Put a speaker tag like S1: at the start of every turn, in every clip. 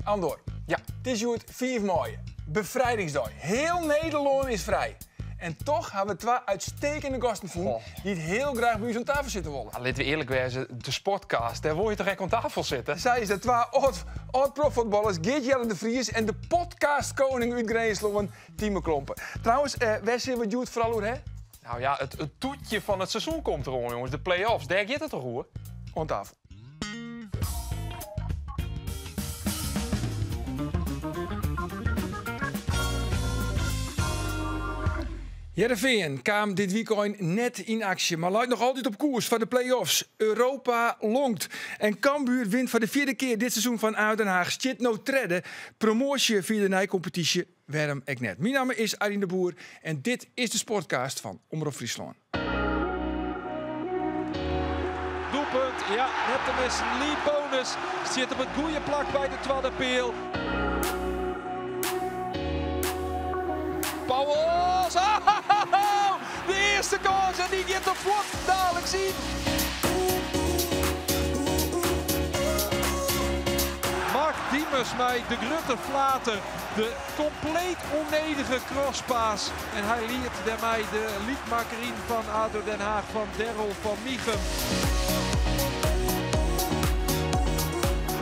S1: Andor,
S2: Ja.
S1: it is hjoed 5 maaie, befrijdingsdei. Hiel Nederlân is frij. En toch hawwe we twa uitstekende gasten fûn dy't hiel graach by ús oan tafel sitte wolle.
S2: Ja, litte we earlik wêze, de Sportcast, dêr wolle je toch ek oan tafel sitte?
S1: Sy is de twa âld-proffuotballers Geert Jelle de Vries en de podcastkoning út Grinslân, Tieme Klompe. Trouwens, wêr sille we it hjoed foaral oer ha?
S2: Nou ja, it toetje fan it seizoen komt deroan, jonges. De play-offs, dêr giet it toch oer?
S1: Oan tafel. Hearrenfean kaam dit wykein net yn aksje, mar leit noch altyd op koers foar de play-offs. Europa lonkt. En Cambuur wint foar de fjirde kear dit seizoen fan ADO Den Haag, stiet no tredde. Promoasje fia de neikompetysje, wêrom ek net. Myn namme is Arjen de Boer en dit is de Sportcast fan Omrop Fryslân.
S3: Doelpunt, ja, net te missen. Lee Bonus stiet op it goede plak by de twadde peal. Pauwels, oh, de earste kâns en dy giet der fuortdaliks yn. Mark Diemers mei de grutte flater, de kompleet ûnnedige crosspass. En hy liet dêrmei de lykmakker yn fan ADO Den Haag fan Daryl van Mieghem.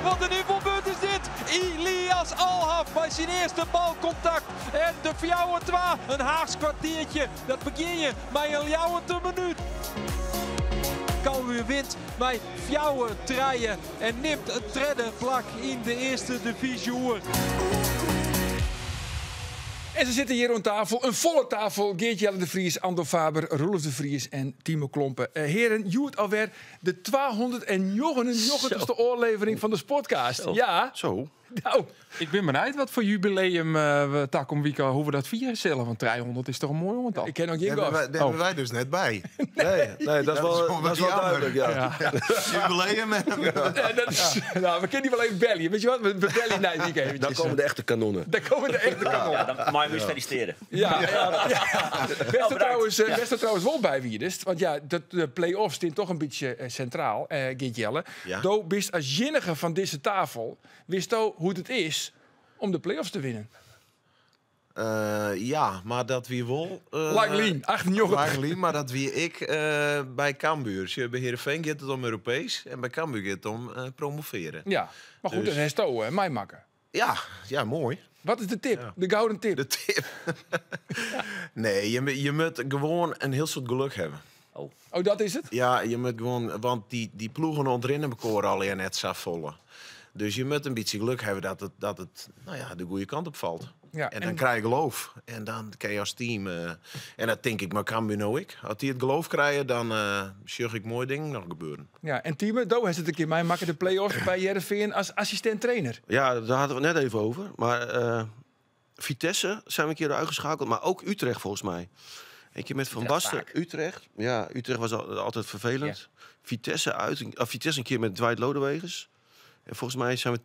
S3: Wat in ynfalbeurt is dit! Ilias Alhaf mei syn earste balkontakt en de 4-2. In Haachsk kwartiertje, dat begjin je mei in Ljouwerter minút. Cambuur wint mei 4-3 en nimt it tredde plak yn de earste divyzje oer.
S1: En se sitte hjir oan tafel, in folle tafel. Geert Jelle de Vries, Andor Faber, Roelof de Vries en Tieme Klompe. Heren, hjoed alwer de 299ste ôflevering fan de Sportcast.
S4: Zo.
S1: Ja.
S4: Zo.
S1: Nou.
S2: Ik bin benijd watfoar jubileum we takom wike hoe we dat fiere sille, want 300 is toch in moai oantal.
S1: Ik ken noch gjin
S5: Dêr
S1: gast.
S5: binne wy dus net by.
S4: Nee, nee, dat is wel, dat is wel duidelijk, ja.
S2: Ja.
S5: Jubileum.
S1: Ja, dat is, nou, we kunnen die wel even bellen. Weet je wat? We bellen na week eventjes.
S4: Daar komen de echte kanonnen.
S1: Daar komen de echte kanonnen.
S6: Ja, dan mag je me feliciteren.
S1: Ja, ja, ja. Best er
S6: bedankt.
S1: trouwens, best er trouwens wel by wiest. Want ja, de play-offs staan toch een beetje centraal, Geert Jelle. Do bist als jinnige van deze tafel, wist do hoe het is om de play-offs te winnen?
S5: Ja, mar dat wie wol,
S1: Lang lyn, 98.
S5: Lang lyn, mar dat wie ik by Cambuur. Sjoch, by Heerenveen giet it om Europees en by Cambuur giet it om promoveren.
S1: Ja, mar goed,
S5: Dus
S1: dat hast do meimakke.
S5: Ja, ja, moai.
S1: Wat is de tip?
S5: Ja.
S1: De gouden tip?
S5: De tip? Nee, je moet gewoon een heel soort geluk hebben.
S6: Oh.
S1: Oh, dat is het?
S5: Ja, je moet gewoon, want die ploegen ontrinnen elkaar al net zo volle. Dus je moet een beetje geluk hebben dat het, nou ja, de goede kant op valt. En dan krijg je geloof. En dan kan je als team... En dat denk ik, maar Cambuur nou ik. Als die het geloof krijgen, dan zie ik mooie dingen nog gebeuren.
S1: Ja, en Tieme, Do heeft het een keer mij maken de play-offs bij Heerenveen als assistent-trainer.
S4: Ja, daar hadden we het net even over. Maar Vitesse zijn we een keer uitgeschakeld, maar ook Utrecht volgens mij. Een keer met Van
S6: Utrecht
S4: Basten.
S6: vaak.
S4: Utrecht. Ja, Utrecht was altijd vervelend. Vitesse uit. Vitesse een keer met Dwight Lodeweges. En volgens mij zijn we,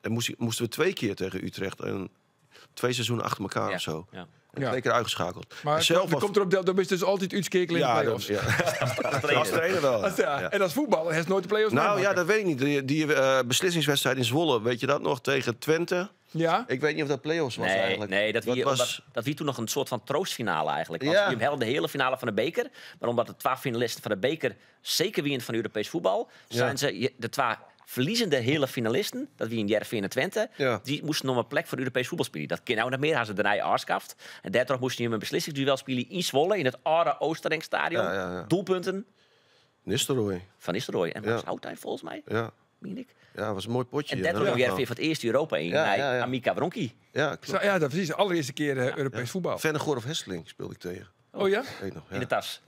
S4: en moest ik, moesten we 2 keer tegen Utrecht. En 2 seizoenen achter elkaar of zo. En 2 keer uitgeschakeld.
S1: Maar
S4: En zelf
S1: dat
S4: was
S1: komt erop, dat is dus altijd uitschakelen in de
S4: Ja,
S1: play-offs.
S4: dat, ja.
S6: Als trainer.
S4: Als trainer wel.
S1: Als, ja. En als voetballer heeft nooit de play-offs
S4: Nou ja,
S1: meemaken.
S4: dat weet ik niet. Die beslissingswedstrijd in Zwolle, weet je dat nog? Tegen Twente. Ik weet niet of dat play-offs was
S6: Nee,
S4: eigenlijk.
S6: nee, dat
S4: Dat
S6: wie,
S4: was
S6: omdat, dat wie toen nog een soort van troostfinale eigenlijk. Want je helde de hele finale van de beker. Maar omdat de 12 finalisten van de beker zeker winnen van Europees voetbal, zijn ze de 2 verliezende hele finalisten, dat wie in Heerenveen en Twente, die moesten nog een plek voor Europees voetbal spelen. Dat kan nou nog meer, hadden ze daarna afschaft. En daardoor moesten ze een beslissingsduel spelen in Zwolle, in het oude Oosterengstadion. Doelpunten.
S4: Nistelrooy.
S6: Van Nistelrooy en Max Houttuin volgens mij. Meen ik.
S4: Ja, dat was een mooi potje.
S6: En dat was Heerenveen voor het eerst Europa in, bij Amica Wronki.
S4: Ja, klopt.
S1: Zo, ja, dat precies. De allereerste keer Europees voetbal.
S4: Vennegoor of Hesselink speelde ik tegen.
S1: Oh ja?
S4: Weet ik nog, ja.
S6: In de tas?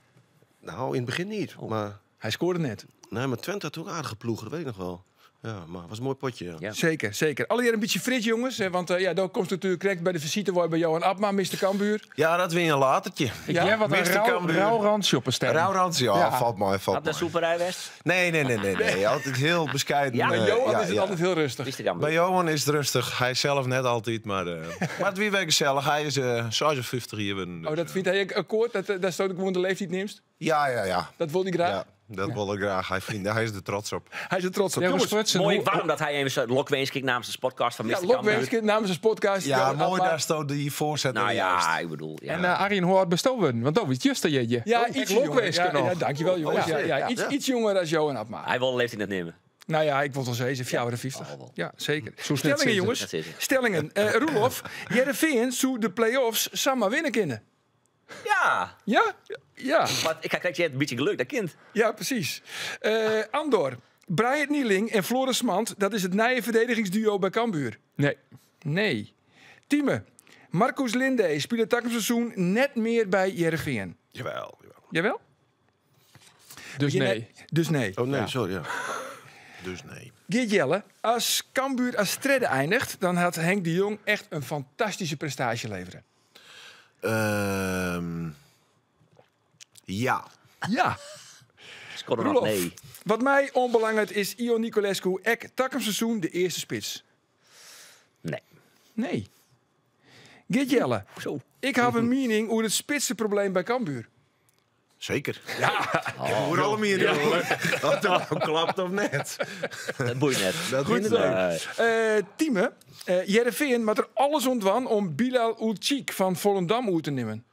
S4: Nou, in het begin niet.
S6: Oh.
S4: Maar
S1: hij scoorde net.
S4: Nee, maar Twente had ook aardige ploegen, dat weet ik nog wel. Ja, maar het was een mooi potje, ja.
S1: Zeker, zeker. Allereerst een beetje fris, jongens. Hè, want ja, dan komt natuurlijk correct bij de visite waar bij Johan Abma, mister Cambuur.
S5: Ja, dat win je een latertje.
S2: Ik
S1: Ja?
S2: heb wat een
S5: mister Cambuur.
S2: rauw randje op een stem.
S5: Rauw randje, ja, valt mooi, valt
S6: Had de
S5: mooi.
S6: soeperij West?
S5: Nee, nee, nee, nee, nee. Altijd heel bescheiden.
S6: Ja.
S1: Bij Johan is het altijd heel rustig.
S6: Mister Cambuur.
S5: Bij Johan is het rustig. Hij zelf net altijd, maar het wie week gezellig. Hij is 56 hier. Dus,
S1: Oh, dat vindt hij akkoord? Dat daar stoot ik gewoon de leeftijd neemt?
S5: Ja, ja, ja.
S1: Dat wil hij graag?
S5: Ja. Dat wol er graach. Hy fynt, hy is der trots op.
S1: Hy is der trots op.
S2: Ja,
S1: Jongens,
S2: sprutsen.
S6: Moai warm dat hy even zo lokwinsk ik namens de podcast van
S1: ja,
S6: Mr. Cambuur.
S1: lokwinske namens de podcast.
S5: Ja,
S1: Johan
S5: moai
S1: Abma.
S5: datsto dy foarset
S6: Nou ja,
S5: juist.
S6: ik bedoel. Ja.
S2: En Arjen, hoe âld bisto wurden? Want dat is juster jeetje.
S1: Ja,
S2: Oh,
S1: iets
S2: ik
S1: jonger.
S2: lokwinske
S1: Ja,
S2: noch.
S1: ja, dankjewel jongens. Ja, ja, iets, iets jonger dan Johan Abma.
S6: Hij wil de leeftijd net nemen.
S1: Nou ja, ik word al zeven, 54.
S6: Oh, wel.
S1: Ja, zeker.
S2: Zo snel
S1: Stellingen,
S2: zitten.
S1: jongens.
S6: Dat is het.
S1: Stellingen. Roelof, Heerenveen zou de play-offs samen winnen kunnen.
S6: Ja,
S1: Ja? Ja,
S6: maar ik krijg je het een beetje geluk, dat kind.
S1: ja precies. Andor, Brian Nieling en Floris Mand, dat is het nieuwe verdedigingsduo bij Cambuur.
S2: Nee.
S1: Nee. Tieme, Marcus Linde speelt het seizoen net meer bij Heerenveen.
S4: Jawel, jawel.
S1: Jawel?
S2: Dus
S1: Je
S2: nee.
S1: Dus nee.
S4: Oh nee, sorry. Ja.
S5: Dus nee.
S1: Geert Jelle, als Cambuur als tredde eindigt, dan had Henk de Jong echt een fantastische prestatie leveren.
S5: Ja.
S1: Ja.
S6: Scoorde nog
S1: Roelof,
S6: nee.
S1: Wat mij onbelangrijk is Ion Nicolescu ek seizoen de eerste spits.
S6: Nee.
S1: Nee. Geert Jelle,
S6: Zo.
S1: ik heb een mening over het spitsenprobleem bij Cambuur.
S5: Zeker. Ja. Hoe alle meer. Dat nou klapt of net.
S6: Dat boeit net.
S5: Dat
S1: Goed zo.
S6: Nee.
S1: Tieme, Heerenveen moet er alles ontwan om Bilal Oelchik van Volendam oer te nemen.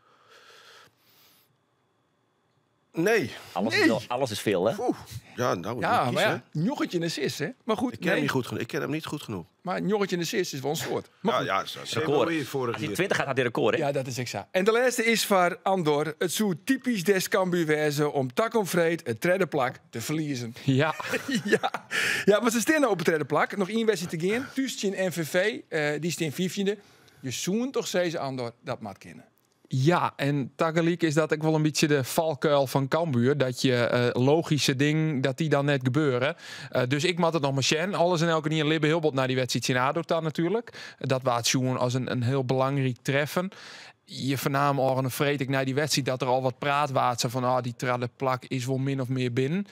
S4: Nee.
S6: Alles,
S1: Nee.
S6: is wel, alles is veel, hè?
S4: Oeh. Ja, nou,
S1: Ja,
S4: moet
S1: maar
S4: kiezen,
S1: ja, njoggetje een assist, hè? Maar goed,
S4: Ik ken,
S1: nee,
S4: hem niet goed genoeg. Ik ken hem niet goed genoeg.
S1: maar njoggetje een assist is wel een soort. Maar
S4: Ja,
S1: goed.
S4: ja, zo-
S6: Record.
S5: Hier vorig
S6: Als hij
S5: jaar.
S6: 20 gaat, had hij record, hè?
S1: Ja, dat is exact. En de laatste is voor Andor. Het zou typisch des Cambuur wezen om takomvreed het tredde plak te verliezen.
S2: Ja.
S1: ja. Ja, maar ze staan op het tredde plak. Nog één wedstrijd te gaan. Tussen NVV, die staan vijftiende. Je zoen toch ze Andor dat maat kennen.
S2: Ja, en tegelijk is dat ook wel een beetje de valkuil van Cambuur. Dat je logische ding, dat die dan net gebeuren. Dus ik mat het nog maar zien. Alles en elke niet libben heel bot naar die wedstrijd in ADO dan natuurlijk. Dat waard zoen als een heel belangrijk treffen. Je vernaam al een vreet ik naar die wedstrijd dat er al wat praat waard. Zo van, ah, die tredde plak is wel min of meer binnen.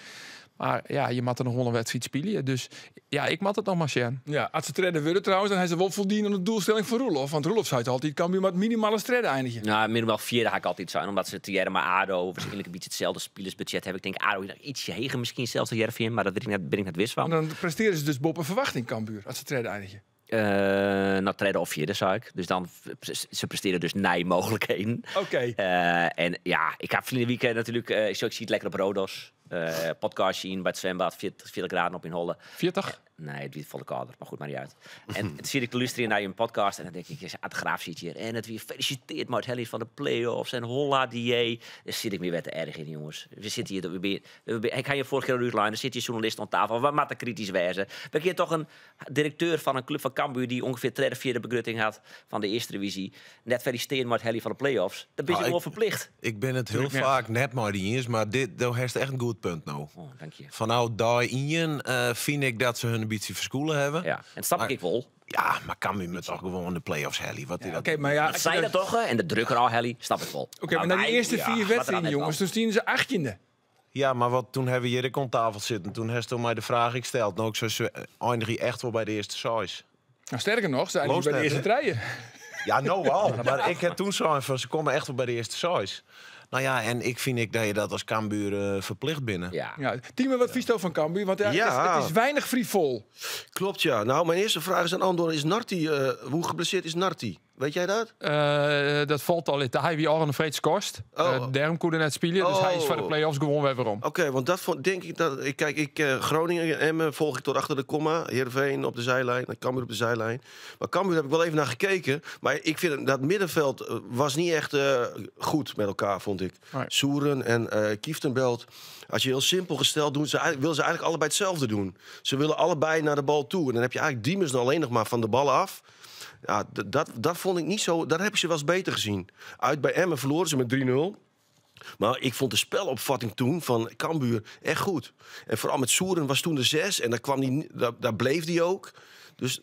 S2: Maar ja, je mat er nog 100 wedstrijd spelen. Dus ja, ik mat het nog maar zien.
S1: Ja, als ze tredde worden trouwens, dan hij ze wel voldoende aan de doelstelling voor Roelof. Want Roelof zei het altijd, Cambuur maar minimale tredde eindigen.
S6: Nou, minimaal vierde ga ik altijd zijn. Omdat ze te maar ADO waarschijnlijk een beetje hetzelfde spelersbudget hebben. Ik denk ADO is nog ietsje heger misschien zelfs dan Heerenveen. Maar dat weet ik net, ben ik net wist van.
S1: En dan presteren ze dus boven een verwachting Cambuur, als ze tredde eindigen.
S6: Nou, tredde of vierde, zou ik. Dus dan, ze presteren dus nij mogelijkheden.
S1: Oké.
S6: En ja, ik heb verleden weekend natuurlijk... ik zie het lekker op Rodos. Podcast zien bij het zwembad, 40 graden op in Holle.
S2: 40?
S6: Nee, het is volle kader, maar goed, maar niet uit. En toen zit ik te luisteren naar je podcast en dan denk ik, ja, de Graaf zit hier. En het weer feliciteerd Mart Helly van de play-offs en holla die. Daar zit ik meer wet erg in, jongens. We zitten hier, ik ga je vorige keer uitlijnen, er zit hier journalist aan tafel, we moeten kritisch wezen. We keer toch een directeur van een club van Cambuur die ongeveer derde, vierde begrutting had van de eerste divisie. Net feliciteerd Mart Helly van de play-offs. Dat ben je
S5: Nou,
S6: gewoon verplicht.
S5: Ik ben het heel vaak net maar die eens, maar dit daar heeft echt een goed punt nou.
S6: Oh, dank je.
S5: Vanuit daar in vind ik dat ze hun ambitie verschoelen hebben.
S6: Ja, en dat snap
S5: Maar-
S6: ik wel.
S5: Ja, maar Cambuur moet toch gewoon de play-offs hellen. Wat die dat
S1: Oké, maar ja,
S6: Dat
S1: als je
S6: zij
S1: dat-
S6: dat toch, hè? En de drukker al, Helly, snap ik wel.
S1: Oké, maar na die
S6: wij-
S1: eerste
S6: ja,
S1: vier
S6: wat er aan
S1: wedstrijden,
S6: net
S1: jongens,
S6: was.
S1: toen stien ze 18e.
S5: Ja, maar wat, toen hebben we hier ook aan tafel zitten. Toen heeft hij mij de vraag gesteld. Nou, ik zou ze eindig je echt wel bij de eerste size.
S1: Nou, sterker nog, ze eindigen bij de
S5: Loos
S1: eerste
S5: net,
S1: treien.
S5: Ja, nou al. Maar ik heb toen zo van, ze komen echt wel bij de eerste size. Nou ja, en ik vind ik dat je dat als Cambuur verplicht binnen.
S6: Ja.
S1: Ja, Tieme, wat vies van Cambuur? Want ja,
S4: Ja.
S1: Het is weinig frivol.
S4: Klopt, ja. Nou, mijn eerste vraag is aan Andor. Is Narti, hoe geblesseerd is Narti? Weet jij dat?
S2: Dat valt al in. Hij wie al een vreeds kost.
S4: Oh.
S2: Daarom kon hij net spelen. Dus hij is voor de
S4: Oh.
S2: play-offs gewoon weer waarom.
S4: Oké, want dat vond, denk ik dat. Ik, kijk, ik, Groningen, Emmen volg ik tot achter de komma. Heerenveen op de zijlijn, Cambuur op de zijlijn. Maar Cambuur heb ik wel even naar gekeken. Maar ik vind dat middenveld was niet echt goed met elkaar, vond ik.
S2: Nee.
S4: Soeren en Kieftenbelt. Als je heel simpel gesteld doet, willen ze eigenlijk allebei hetzelfde doen. Ze willen allebei naar de bal toe. En dan heb je eigenlijk Diemers dan alleen nog maar van de bal af. Ja, dat vond ik niet zo. Daar heb ik ze wel eens beter gezien. Uit bij Emmen verloren ze met 3-0. Maar ik vond de spelopvatting toen van Cambuur echt goed. En vooral met Soeren was toen de 6. En daar, kwam die, daar bleef die ook.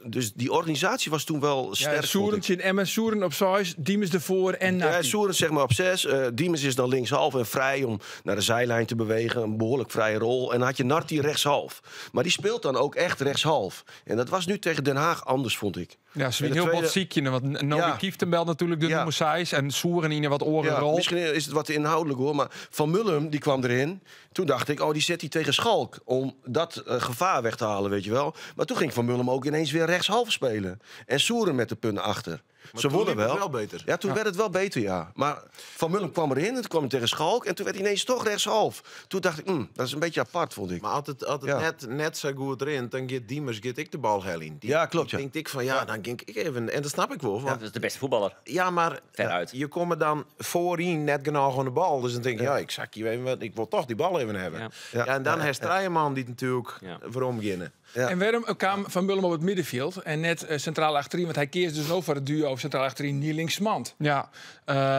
S4: Dus die organisatie was toen wel sterk.
S1: Ja,
S4: vond
S1: Soeren
S4: ik.
S1: in Emmen, Soeren op 6, Diemers ervoor en
S4: Ja,
S1: Narti.
S4: Soeren zeg maar op 6. Diemers is dan linkshalf en vrij om naar de zijlijn te bewegen. Een behoorlijk vrije rol. En dan had je Narti rechtshalf. Maar die speelt dan ook echt rechtshalf. En dat was nu tegen Den Haag anders, vond ik.
S2: Ja, ze
S4: En
S2: zijn
S4: de
S2: heel
S4: tweede-
S2: bot ziekje. Want Nobi
S4: Ja.
S2: Kieftenbelt natuurlijk de
S4: Ja.
S2: nummer 6. En Soeren in een wat oren
S4: Ja,
S2: rol.
S4: misschien is het wat inhoudelijk. inhoudelijk hoor. Maar Van Mullum, die kwam erin. Toen dacht ik, oh, die zet hij tegen Schalk. Om dat gevaar weg te halen, weet je wel. Maar toen ging Van Mullum ook ineens weer rechtshalf spelen. En Soeren met de punten achter.
S5: Maar
S4: Ze
S5: toen
S4: wonnen
S5: liep het
S4: wel.
S5: wel beter.
S4: Ja, toen werd het wel beter, ja. Maar Van Mullum kwam erin en toen kwam hij tegen Schalk. En toen werd hij ineens toch rechtshalf. Toen dacht ik, dat is een beetje apart, vond ik.
S5: Maar altijd net zo goed erin, dan gaat Diemers gaat ik de bal heel in.
S4: Ja, klopt, ja.
S5: Denk ik van, ja, dan ging ik even... En dat snap ik wel. Want,
S6: Dat is de beste voetballer.
S5: ja, maar
S6: Veruit.
S5: je komt er dan voorin net genoeg aan de bal. Dus dan denk ik, ja, ik zak hier even, wat, ik wil toch die bal even hebben.
S6: Ja.
S5: Ja. En dan heeft Strijeman die natuurlijk waarom beginnen.
S4: Ja.
S1: En waarom kwam Van Mullum op het middenveld en net centraal achterin? Want hij keert dus nog voor het duo centraal achterin Nieling-Smant.
S2: Ja,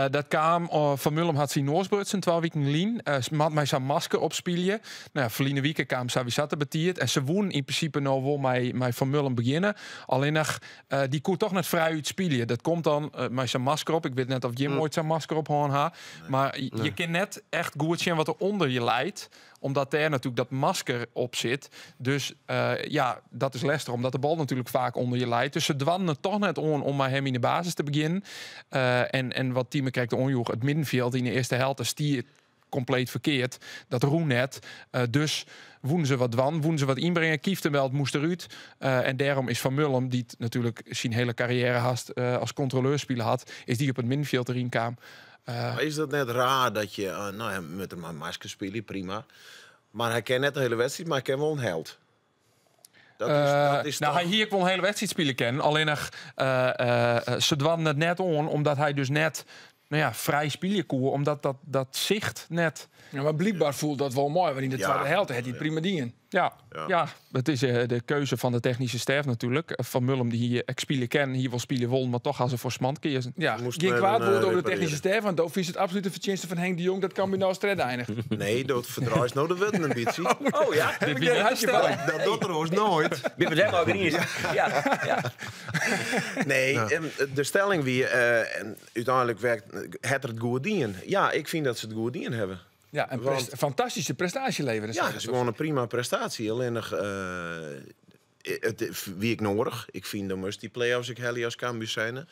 S2: dat kwam. Van Mullum had zijn Noosbrutsen 12 weken lien. Had mij zijn masker opspelen. Nou ja, verleden weken kwam Sawisat betiert. En ze woen in principe nou wel mij Van Mullum beginnen. Alleen nog, die kon toch net vrij uitspelen. Dat komt dan met zijn masker op. Ik weet net of Jim ooit zijn masker op had. Nee. Maar je kan net echt goed zien wat er onder je leidt. Omdat daar natuurlijk dat masker op zit. Dus ja, dat is lastig. Omdat de bal natuurlijk vaak onder je leidt. Dus ze dwanden toch net om maar hem in de basis te beginnen. En wat Tieme krijgt de onjoeg, het middenveld in de eerste helft, stier compleet verkeerd. Dat roen net. Dus woen ze wat dwan, woen ze wat inbrengen. Kieftenbelt moest eruit. En daarom is Van Mullum, die natuurlijk zijn hele carrière haast als controleur spelen had, is die op het middenveld erin kwam.
S5: Maar is dat net raar dat je, nou ja, met een masker spelen, prima. Maar hij kent net de hele wedstrijd, maar hij kent wel een held. Dat is
S2: nou,
S5: toch...
S2: hij hier kon een hele wedstrijd spelen kennen. Alleen nog, ze dwan het net on, omdat hij dus net, nou ja, vrij spelen kon, omdat dat zicht net.
S1: Ja, maar blijkbaar voelt dat wel mooi, want in de tweede helft had hij prima dingen.
S2: Ja, het is de keuze van de technische staf natuurlijk. Van Mullum die hier spelen ken, hier wil spelen won, maar toch gaan ze voor Smant kiezen.
S1: Ja, geen kwaad woord over de technische staf, want dat is het absolute verdienste van Henk de Jong dat Cambuur nou strijd eindigt.
S5: Nee, dat verdraait nou de wetten een beetje.
S6: Oh ja,
S5: dat doet er ons nooit.
S6: Wie we ook niet. Ja.
S5: Nee, de stelling wie uiteindelijk werkt het goed dien. Ja, ik vind dat ze het goed dien hebben.
S1: Ja, een fantastische prestatie leveren.
S5: Ja, het is gewoon een prima prestatie. Alleen nog, wie ik nodig. Ik vind dat moest die play-offs ik hel als Cambuur zijn.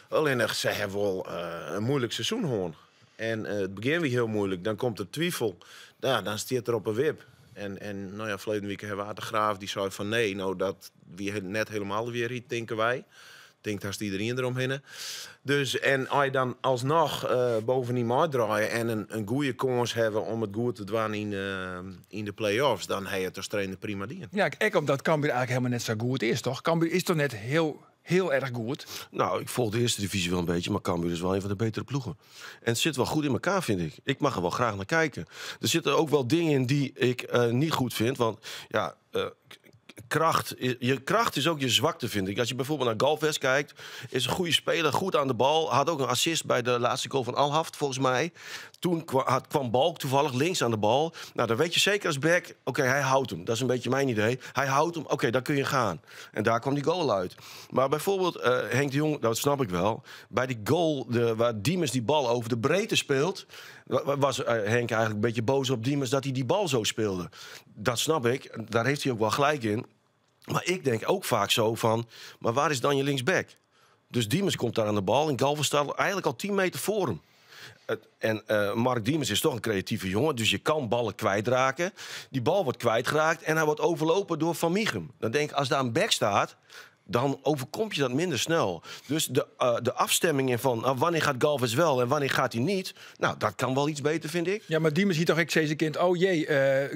S5: Alleen nog, ze hebben wel een moeilijk seizoen hoor. En het begin weer heel moeilijk. Dan komt er twijfel. Ja, dan stiert er op een wip. En nou ja, verleden week hebben we de Graaf die zei van nee, nou dat wie net helemaal weer niet, denken wij. Denkt haast iedereen eromheen. Dus en als je dan alsnog boven die markt draaien en een goede kans hebben om het goed te doen in de play-offs, dan heb je het als trainer prima dien.
S1: Ja, ik omdat Cambuur eigenlijk helemaal net zo goed is, toch? Cambuur is toch net heel, heel erg goed?
S4: Nou, ik volg de eerste divisie wel een beetje, maar Cambuur is wel een van de betere ploegen. En het zit wel goed in elkaar, vind ik. Ik mag er wel graag naar kijken. Er zitten ook wel dingen in die ik niet goed vind, want ja... kracht, je kracht is ook je zwakte, vind ik. Als je bijvoorbeeld naar Galvez kijkt, is een goede speler, goed aan de bal. Had ook een assist bij de laatste goal van Alhaft, volgens mij. Toen kwam Balk toevallig links aan de bal. Nou, dan weet je zeker als back, oké, hij houdt hem. Dat is een beetje mijn idee. Hij houdt hem, oké, dan kun je gaan. En daar kwam die goal uit. Maar bijvoorbeeld Henk de Jong, dat snap ik wel. Bij die goal waar Diemers die bal over de breedte speelt, was Henk eigenlijk een beetje boos op Diemers dat hij die bal zo speelde. Dat snap ik. Daar heeft hij ook wel gelijk in. Maar ik denk ook vaak zo van, maar waar is dan je linksback? Dus Diemers komt daar aan de bal en Galvez staat eigenlijk al 10 meter voor hem. En Mark Diemers is toch een creatieve jongen, dus je kan ballen kwijtraken. Die bal wordt kwijtgeraakt en hij wordt overlopen door Van Mieghem. Dan denk ik, als daar een back staat, dan overkom je dat minder snel. Dus de afstemming in van wanneer gaat Galvez wel en wanneer gaat hij niet... nou, dat kan wel iets beter, vind ik.
S1: Ja, maar Diemers ziet toch ik zei zijn kind... oh jee,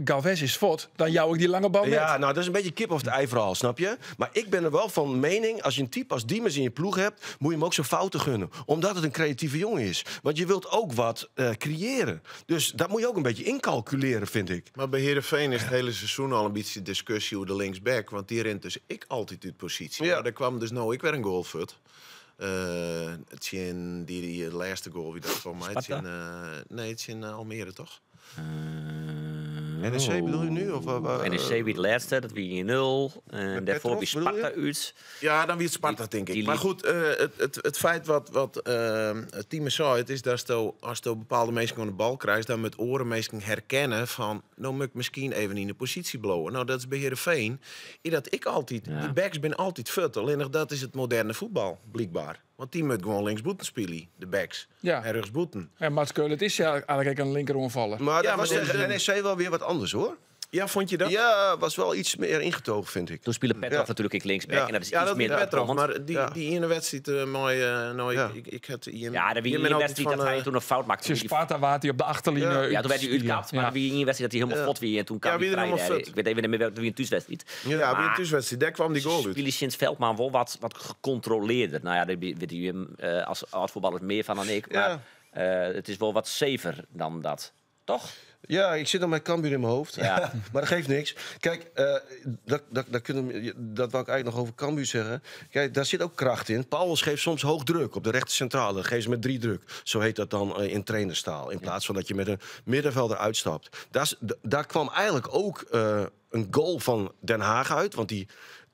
S1: Galvez is fot, dan jou ik die lange bal net.
S4: Ja, nou, dat is een beetje kip of het ei verhaal, snap je? Maar ik ben er wel van mening, als je een type als Diemers in je ploeg hebt... moet je hem ook zijn fouten gunnen, omdat het een creatieve jongen is. Want je wilt ook wat creëren. Dus dat moet je ook een beetje incalculeren, vind ik.
S5: Maar bij Heerenveen is het hele seizoen al een beetje discussie over de linksback... want die rent dus ik altijd uit positie. Ja. Maar daar kwam dus nou ik weer een goal voor. Het in die laatste goal, wie dat van mij. Nee, het is in Almere toch?
S4: NEC bedoel je nu? Of,
S6: NEC wie het laatste, dat wie 0. En daarvoor wie Sparta uit.
S5: Ja, dan wie het Sparta, denk ik. Maar goed, het feit wat het team zei, het is dat als je bepaalde mensen aan de bal krijgt, dan met oren mensen herkennen van, nou moet ik misschien even in de positie blowen. Nou, dat is bij Heerenveen. Dat ik altijd, die backs ben altijd fut. Alleen nog dat is het moderne voetbal, blijkbaar. Want die moet gewoon linksbûten spylje, de backs.
S1: Ja.
S5: En rjochtsbûten.
S1: Ja, Mats Keulen is eigenlijk een linkeroanfaller.
S4: Maar
S5: Ja,
S4: dat was
S5: maar
S4: tegen NEC wel weer wat anders, hoor.
S5: Ja, vond je dat?
S4: Ja, was wel iets meer ingetogen, vind ik.
S6: Toen speelde Petrov
S4: Ja.
S6: natuurlijk ik linksback.
S4: Ja.
S6: En dat is
S5: Ja,
S6: iets
S5: dat
S6: meer
S5: is Petrov.
S6: opkomend.
S5: Maar die,
S4: Ja.
S5: die ene wedstrijd, mooi. Nou,
S4: Ja.
S5: ik had je,
S6: Ja, dat wie
S5: je
S6: in
S5: bent
S6: een
S5: altijd
S6: wedstrijd
S5: van,
S6: dat hij toen een fout maakte.
S2: Tegen Sparta waard hij op de achterlinie.
S4: Ja.
S6: Ja, toen werd hij uitkapt. Maar
S2: Ja.
S6: wie in een wedstrijd dat hij helemaal vlot wie en toen kwam
S5: Ja,
S6: hij
S5: wie er
S6: vrij.
S5: helemaal
S6: daar.
S5: fit.
S6: Ik weet even niet meer welke wie een thuiswedstrijd.
S5: Ja, wie
S6: Maar
S5: een thuiswedstrijd, daar kwam die goal uit.
S6: Spelen sinds Veldman wel wat gecontroleerder. Nou ja, daar weet u als oud-voetballer meer van dan ik. Maar het is wel wat safer dan dat. Toch?
S4: Ja, ik zit al met Cambuur in mijn hoofd.
S6: Ja.
S4: Maar dat geeft niks. Kijk, dat wou ik eigenlijk nog over Cambuur zeggen. Kijk, daar zit ook kracht in. Pauwels geeft soms hoog druk op de rechtercentrale. Geeft ze met 3 druk. Zo heet dat dan in trainerstaal. In plaats van dat je met een middenvelder uitstapt. Daar kwam eigenlijk ook een goal van Den Haag uit. Want die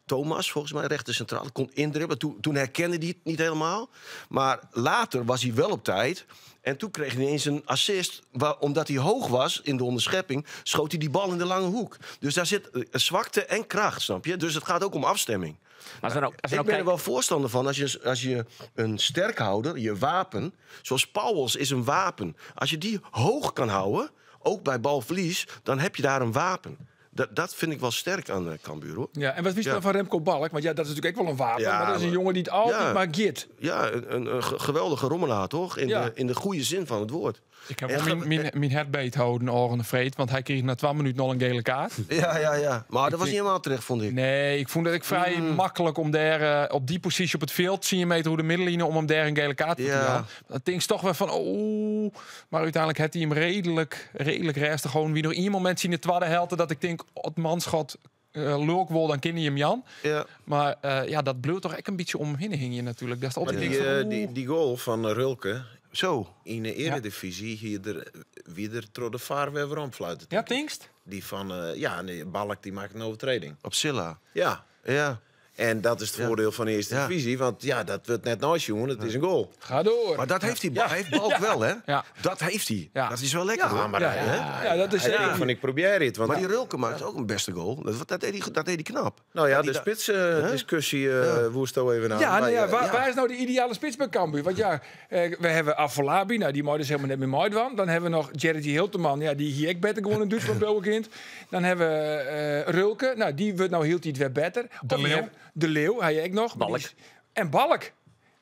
S4: Thomas, volgens mij, rechtercentrale, kon indribbelen. Toen herkende hij het niet helemaal. Maar later was hij wel op tijd. En toen kreeg hij ineens een assist. Omdat hij hoog was in de onderschepping, schoot hij die bal in de lange hoek. Dus daar zit zwakte en kracht, snap je? Dus het gaat ook om afstemming.
S6: Maar als we nou, als we
S4: Ik
S6: nou
S4: ben er
S6: kijken-
S4: wel voorstander van als je een sterkhouder, je wapen, zoals Pauwels is een wapen. Als je die hoog kan houden, ook bij balverlies, dan heb je daar een wapen. Dat vind ik wel sterk aan Cambuur, hoor.
S1: Ja, en wat wist je
S4: Ja.
S1: dan van Remco Balk? Want ja, dat is natuurlijk ook wel een wapen.
S4: Ja,
S1: maar dat is een
S4: maar-
S1: jongen die het altijd
S4: Ja.
S1: maar git.
S4: Ja, een geweldige rommelaar, toch? In,
S1: Ja.
S4: in de goede zin van het woord.
S2: Ik heb wel mijn hart beet houden, oren de vreed. Want hij kreeg na 12 minuten al een gele kaart.
S4: Ja. Maar dat was niet helemaal terecht, vond ik.
S2: Nee, ik vond dat ik vrij makkelijk om daar op die positie op het veld zie je meter hoe de middenline om hem daar een gele kaart voor te gaan. Dat ding is toch wel van oh, maar uiteindelijk had hij hem redelijk rustig gewoon wie nog één moment zien de tweede helft dat ik denk het manschot lulk wol dan ken je hem Jan.
S4: Ja.
S2: Maar ja, dat bleef toch echt een beetje om hem heen hing je natuurlijk. Dat is
S5: Maar
S2: altijd denk van, oeh.
S5: die goal van Rulke
S4: Zo.
S5: in de Eredivisie hier er wie er tro de vaar weer weer omfluiten.
S2: Ja, Tingst?
S5: Die van, ja, nee, Balk die maakt een overtreding.
S4: Op Silla.
S5: Ja.
S4: Ja.
S5: En dat is het voordeel van de eerste divisie. Want ja, dat wordt net nooit, jongen. Het is een goal.
S1: Ga door.
S4: Maar dat heeft hij. Heeft Balk wel, hè?
S2: Ja.
S4: Dat heeft hij.
S2: Ja.
S4: Dat is wel lekker,
S5: Ja,
S4: hoor.
S5: maar
S1: Ja,
S5: hij,
S1: ja. Ja, dat is
S5: hij
S1: zeker.
S5: denkt van ik probeer het. Want
S4: Maar die Rulke maakt ook een beste goal. Dat deed hij knap.
S5: nou ja,
S4: Dat
S5: de
S4: hij
S5: spitsdiscussie woest al even aan.
S1: Ja, nou ja,
S5: Maar,
S1: waar is nou de ideale spits bij Cambuur? Want ja, we hebben Afolabi, nou, die moet dus helemaal net meer Maidwan. Dan hebben we nog Jerry Hilterman, ja, die hier ik beter gewoon in Duitsland kind. Dan hebben we Rulke, nou, die wordt nou hield hij het weer beter.
S2: De
S1: Of je
S2: Leeuw.
S1: hebt De Leeuw, hij ook nog. maar
S6: Balk.
S1: die is- En Balk.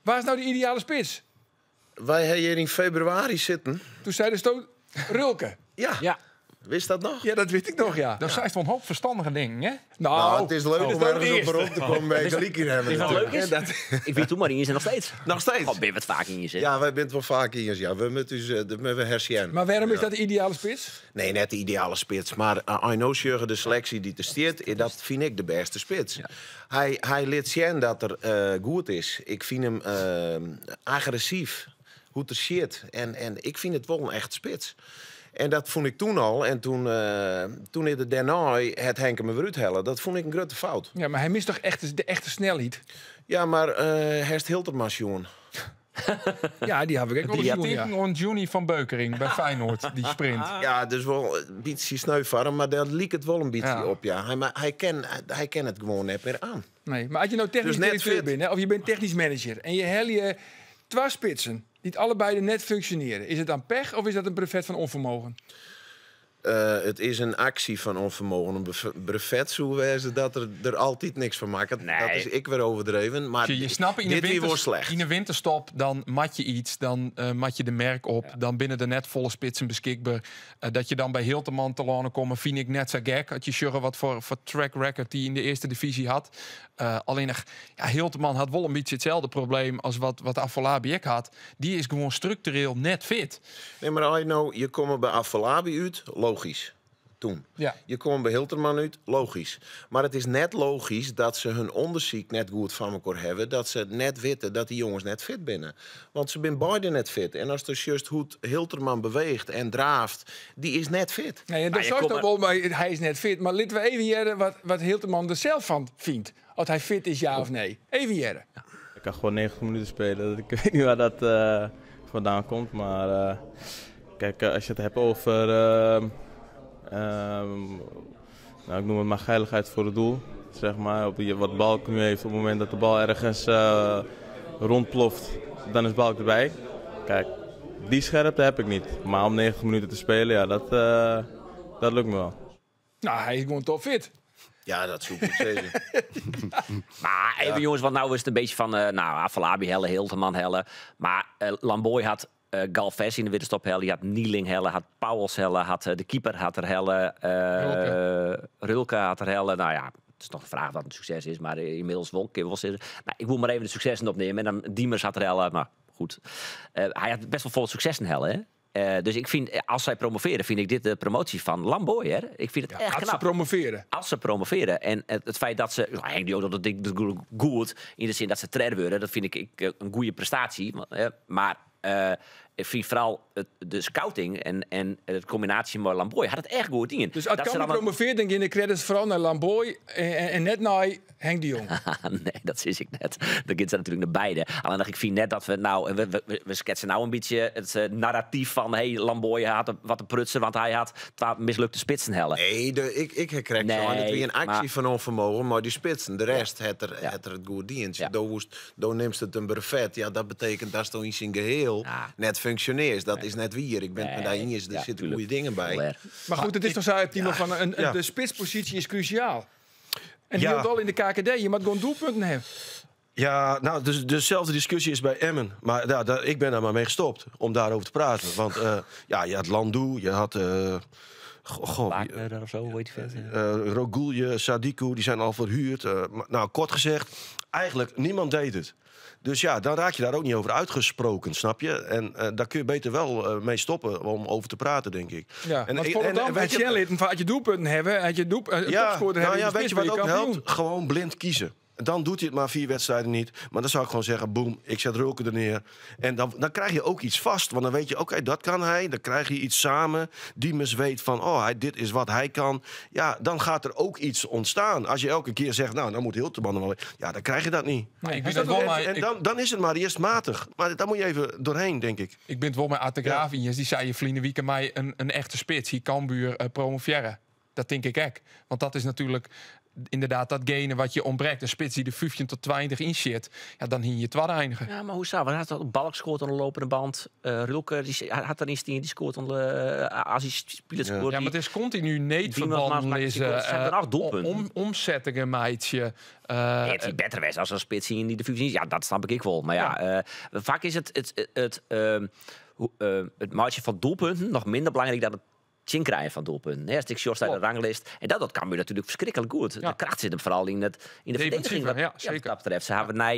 S1: Waar is nou de ideale spits?
S5: Wij hebben hier in februari zitten.
S1: Toen zei de stoot Rulke.
S5: Ja.
S6: Ja.
S5: Wist dat nog?
S1: Ja, dat weet ik nog, ja.
S2: Dat zijn echt wel een hoop verstandige dingen, hè?
S1: Nou,
S5: Nou, het is leuk
S1: dat
S5: om
S1: is nou
S5: ergens
S1: het
S5: op
S1: eerste.
S5: beroep te komen bij gelijk hier hebben.
S6: Is wat leuk is?
S5: Dat,
S6: Ik weet toen maar in zijn nog steeds.
S5: nog steeds?
S6: God, ben je wat vaak in je zit.
S5: Ja, wij bent wel vaak in. Ja, we moeten dus, dat moeten we herzien.
S1: Maar waarom is dat de ideale spits?
S5: Nee, net de ideale spits. Maar I know Jurgen, de selectie die te steert, dat vind ik de beste spits. Hij liet zien dat er goed is. Ik vind hem agressief. Hoe er shit. En ik vind het wel een echt spits. En dat vond ik toen al. En toen in de daarna het Henk hem weer uithellen. Dat vond ik een grote fout.
S1: Ja, maar hij mist toch echt de echte snelheid?
S5: Ja, maar Herst Hiltermas, jongen.
S1: Ja, die heb ik ook wel
S2: Die
S1: eens gezien, ja.
S2: tegen on Juni van Beukering bij Feyenoord, die sprint.
S5: Ja, dus wel een beetje sneuvarm, maar daar liep het wel een beetje op. Ja. Hij, maar hij ken het gewoon net meer aan.
S1: Nee, maar als je nou technisch
S5: Dus net
S1: directeur
S5: fit.
S1: bent, hè, of je bent technisch manager... en je hel je twee spitsen die het allebei net functioneren... is het dan pech of is dat een brevet van onvermogen?
S5: Het is een actie van onvermogen. Een brevet zo wezen dat er altijd niks van maakt.
S6: Nee.
S5: Dat is ik weer overdreven. Maar
S2: Je snapt, in de,
S5: dit weer
S2: winter,
S5: wordt slecht.
S2: in de winterstop, dan mat je iets, dan mat je de merk op, dan binnen de net volle spitsen beschikbaar. Dat je dan bij Hilterman te lanen komen, vind ik net zo gek. Had je sjuggen wat voor track record die in de eerste divisie had. Alleen nog, ja, Hilterman had wel een beetje hetzelfde probleem als wat Afolabi ook had. Die is gewoon structureel net fit.
S5: Nee, maar als je nou, je komt bij Afolabi uit, logisch. Toen.
S2: Ja.
S5: Je komt bij Hilterman uit, logisch. Maar het is net logisch dat ze hun onderzoek net goed van elkaar hebben. Dat ze net weten dat die jongens net fit binnen. Want ze zijn beide net fit. En als dus juist hoe Hilterman beweegt en draaft, die is net fit.
S1: Nee, dat
S6: Maar je
S1: zou
S6: komt
S1: toch wel, maar hij is net fit. Maar laten we even jaren wat Hilterman er zelf van vindt. Of hij fit is, ja of nee. Even jaren.
S7: Ik kan gewoon 90 minuten spelen. Ik weet niet waar dat vandaan komt. Maar als je het hebt over, ik noem het maar geiligheid voor het doel. Wat Balk nu heeft op het moment dat de bal ergens rondploft, dan is Balk erbij. Kijk, die scherpte heb ik niet. Maar om 90 minuten te spelen, ja, dat lukt me wel.
S1: Nou, hy is gewoan topfit.
S5: Ja, dat soe ik sizze.
S6: Maar even jongens, want nou is het een beetje van, nou, Afolabi helle, Hilterman helle. Maar Lamboy had Galvez in de winterstop helle, die had Nieling helle, had Pauwels helle, had de keeper had er helle,
S2: Rulke.
S6: Rulke had er helle. Nou ja, het is nog de vraag wat een succes is, maar inmiddels wel, kun je wel zeggen. Nou, ik moet maar even de successen opnemen en dan Diemers had er helle, maar goed. Hij had best wel vol successen helle, hè? Dus ik vind, als zij promoveren, vind ik dit de promotie van Lamboy, hè? Ik vind het
S1: Ja,
S6: echt
S1: als ze
S6: knap.
S1: promoveren.
S6: Als ze promoveren. En het feit dat ze... Nou, Henk de Jong, dat ik dat goed, in de zin dat ze tredde worden, dat vind ik een goede prestatie. Maar ik vind vooral de scouting en de combinatie met Lamboy had het echt goed in.
S1: Dus als
S6: Dat ze
S1: Cambuur
S6: dan een
S1: promoveert, denk ik in de credits vooral naar Lamboy en net naar Henk de Jong.
S6: Nee, dat is ik net. Dat gaat ze natuurlijk naar beide. Alleen ik vind net dat we nou, we schetsen nou een beetje het narratief van, hey, Lamboy had wat een prutser, want hij had 12 mislukte spitsen hellen.
S5: Nee, ik herkrijg zo aan het
S6: Nee,
S5: weer een actie
S6: maar
S5: van onvermogen, maar die spitsen, de rest
S6: Ja.
S5: het er het goed dient.
S6: Ja.
S5: Daar neemt het een brevet. Ja, dat betekent dat het in zijn geheel
S6: Ja.
S5: net functioneert. Dat is net wie. Ik ben het me daar
S6: Nee.
S5: eens, er
S6: Ja,
S5: zitten
S6: tuurlijk.
S5: goede dingen bij.
S6: Wel erg.
S1: Maar goed, het is toch zo, Timo,
S4: Ja.
S1: van
S4: Ja.
S1: de spitspositie is cruciaal. En
S4: Ja.
S1: die al in de KKD, je moet gewoon doelpunten hebben.
S4: Ja, nou, dus dezelfde discussie is bij Emmen. Maar ja, ik ben daar maar mee gestopt om daarover te praten. Want ja, je had Landu, je had, goh, wie,
S6: Wagner of zo, hoe heet die vent?
S4: Rogulje, Sadiku, die zijn al verhuurd. Maar, nou, kort gezegd, eigenlijk niemand deed het. Dus ja, dan raak je daar ook niet over uitgesproken, snap je? En daar kun je beter wel mee stoppen om over te praten, denk ik.
S1: Ja,
S4: en,
S1: want Volendam,
S4: en weet
S1: had
S4: je-
S1: Shell lid, had je doelpunten hebben, had je
S4: Ja,
S1: topscorer
S4: nou
S1: hebben,
S4: ja,
S1: in de
S4: weet je
S1: spits
S4: wat
S1: ben je
S4: ook
S1: kampioen.
S4: helpt? Gewoon blind kiezen. Dan doet hij het maar 4 wedstrijden niet. Maar dan zou ik gewoon zeggen, boem, ik zet Rulke er neer. En dan krijg je ook iets vast. Want dan weet je, oké, dat kan hij. Dan krijg je iets samen. Diemers weet van, oh, dit is wat hij kan. Ja, dan gaat er ook iets ontstaan. Als je elke keer zegt, nou, dan moet Hilterman er wel. Ja, dan krijg je dat niet.
S1: Nee,
S2: Ik
S1: hij
S2: ben
S1: staat
S2: het wel
S1: wel
S2: maar
S4: En
S2: ik
S4: dan is het maar eerst matig. Maar daar moet je even doorheen, denk ik.
S2: Ik ben het wel met Art de
S4: Ja.
S2: Graaf in. Die zei je vrienden, wie kan mij een echte spits? Hier Cambuur promoveren. Dat denk ik ook. Want dat is natuurlijk inderdaad datgene wat je ontbreekt. Een spits die de 15 tot 20 in zit, ja, dan hing je twaalf eindigen.
S6: Ja, maar hoe zou? Want hij had Balk scoort aan de lopende band. Rulke, die had er een die scoort aan de als hij speelt,
S4: Ja.
S6: scoort
S2: Ja, maar het is continu
S6: Die
S2: neetverband
S6: maakt die
S2: lezen,
S6: scoort. Ze hebben er 8 doelpunten.
S2: omzettingen, meidje.
S6: Nee, het is beter was als een spits in die de 15 is. Ja, dat snap ik wel. Maar ja, vaak is het maatje van doelpunten nog minder belangrijk dan het chin krijgen van doelpunten. Hè, als ik short uit de ranglijst. En dat kan nu natuurlijk verschrikkelijk goed.
S2: Ja.
S6: De kracht zit hem vooral in de
S2: Defensieve,
S6: verdediging. Wat
S2: ja,
S6: wat
S2: zeker.
S6: dat betreft. Ze hebben na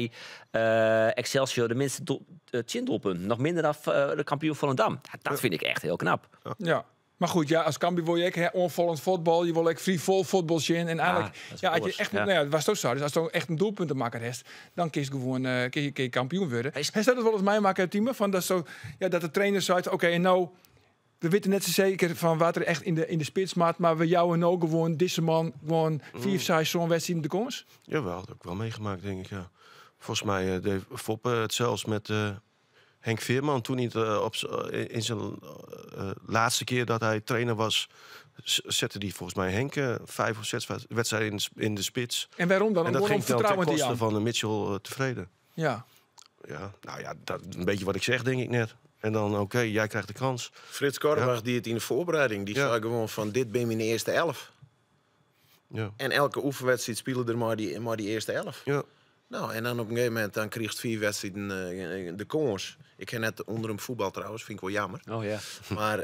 S6: Excelsior de minste chin-doelpunten. Nog minder dan de kampioen Volendam. Ja, dat vind ik echt heel knap.
S1: Ja. Maar goed, ja, als Cambuur wil je ook, hè, onvallend voetbal. Je wil ook free voetbal zien. En eigenlijk,
S6: dat is
S1: ja, als je
S6: oors,
S1: echt,
S6: ja.
S1: nou ja, het was toch zo. Dus als je echt een doelpuntenmaker hebt, dan kun je gewoon kun je kampioen worden.
S6: Hij is
S1: Hij staat het wel eens mij maken, team, van dat, zo, ja, dat de trainer zei, oké, en nou, we weten net zo zeker van wat er echt in de spits maakt, maar we jou en ook gewoon deze man gewoon 4, 6 zo'n wedstrijd in de komst.
S4: Jawel, dat heb ik wel meegemaakt, denk ik, ja. Volgens mij deed Foppe het zelfs met Henk Veerman toen hij het op in zijn laatste keer dat hij trainer was, zette hij volgens mij Henk 5 of 6 wedstrijden in de spits.
S1: En waarom dan?
S4: En dat
S1: Om
S4: ging dan ten
S1: vertrouwen te
S4: koste
S1: Jan.
S4: van de Mitchell tevreden.
S1: Ja.
S4: Ja, nou ja, dat, een beetje wat ik zeg, denk ik net. En dan, oké, jij krijgt de kans.
S5: Frits Korbach, die het in de voorbereiding, die zei gewoon van, dit ben mijn eerste 11. En elke oefenwedstrijd speelde er maar die eerste 11. Nou, en dan op een gegeven moment, dan kreeg het 4 wedstrijden de kans. Ik heb net onder hem voetbal trouwens, vind ik wel jammer.
S6: Oh ja.
S5: Maar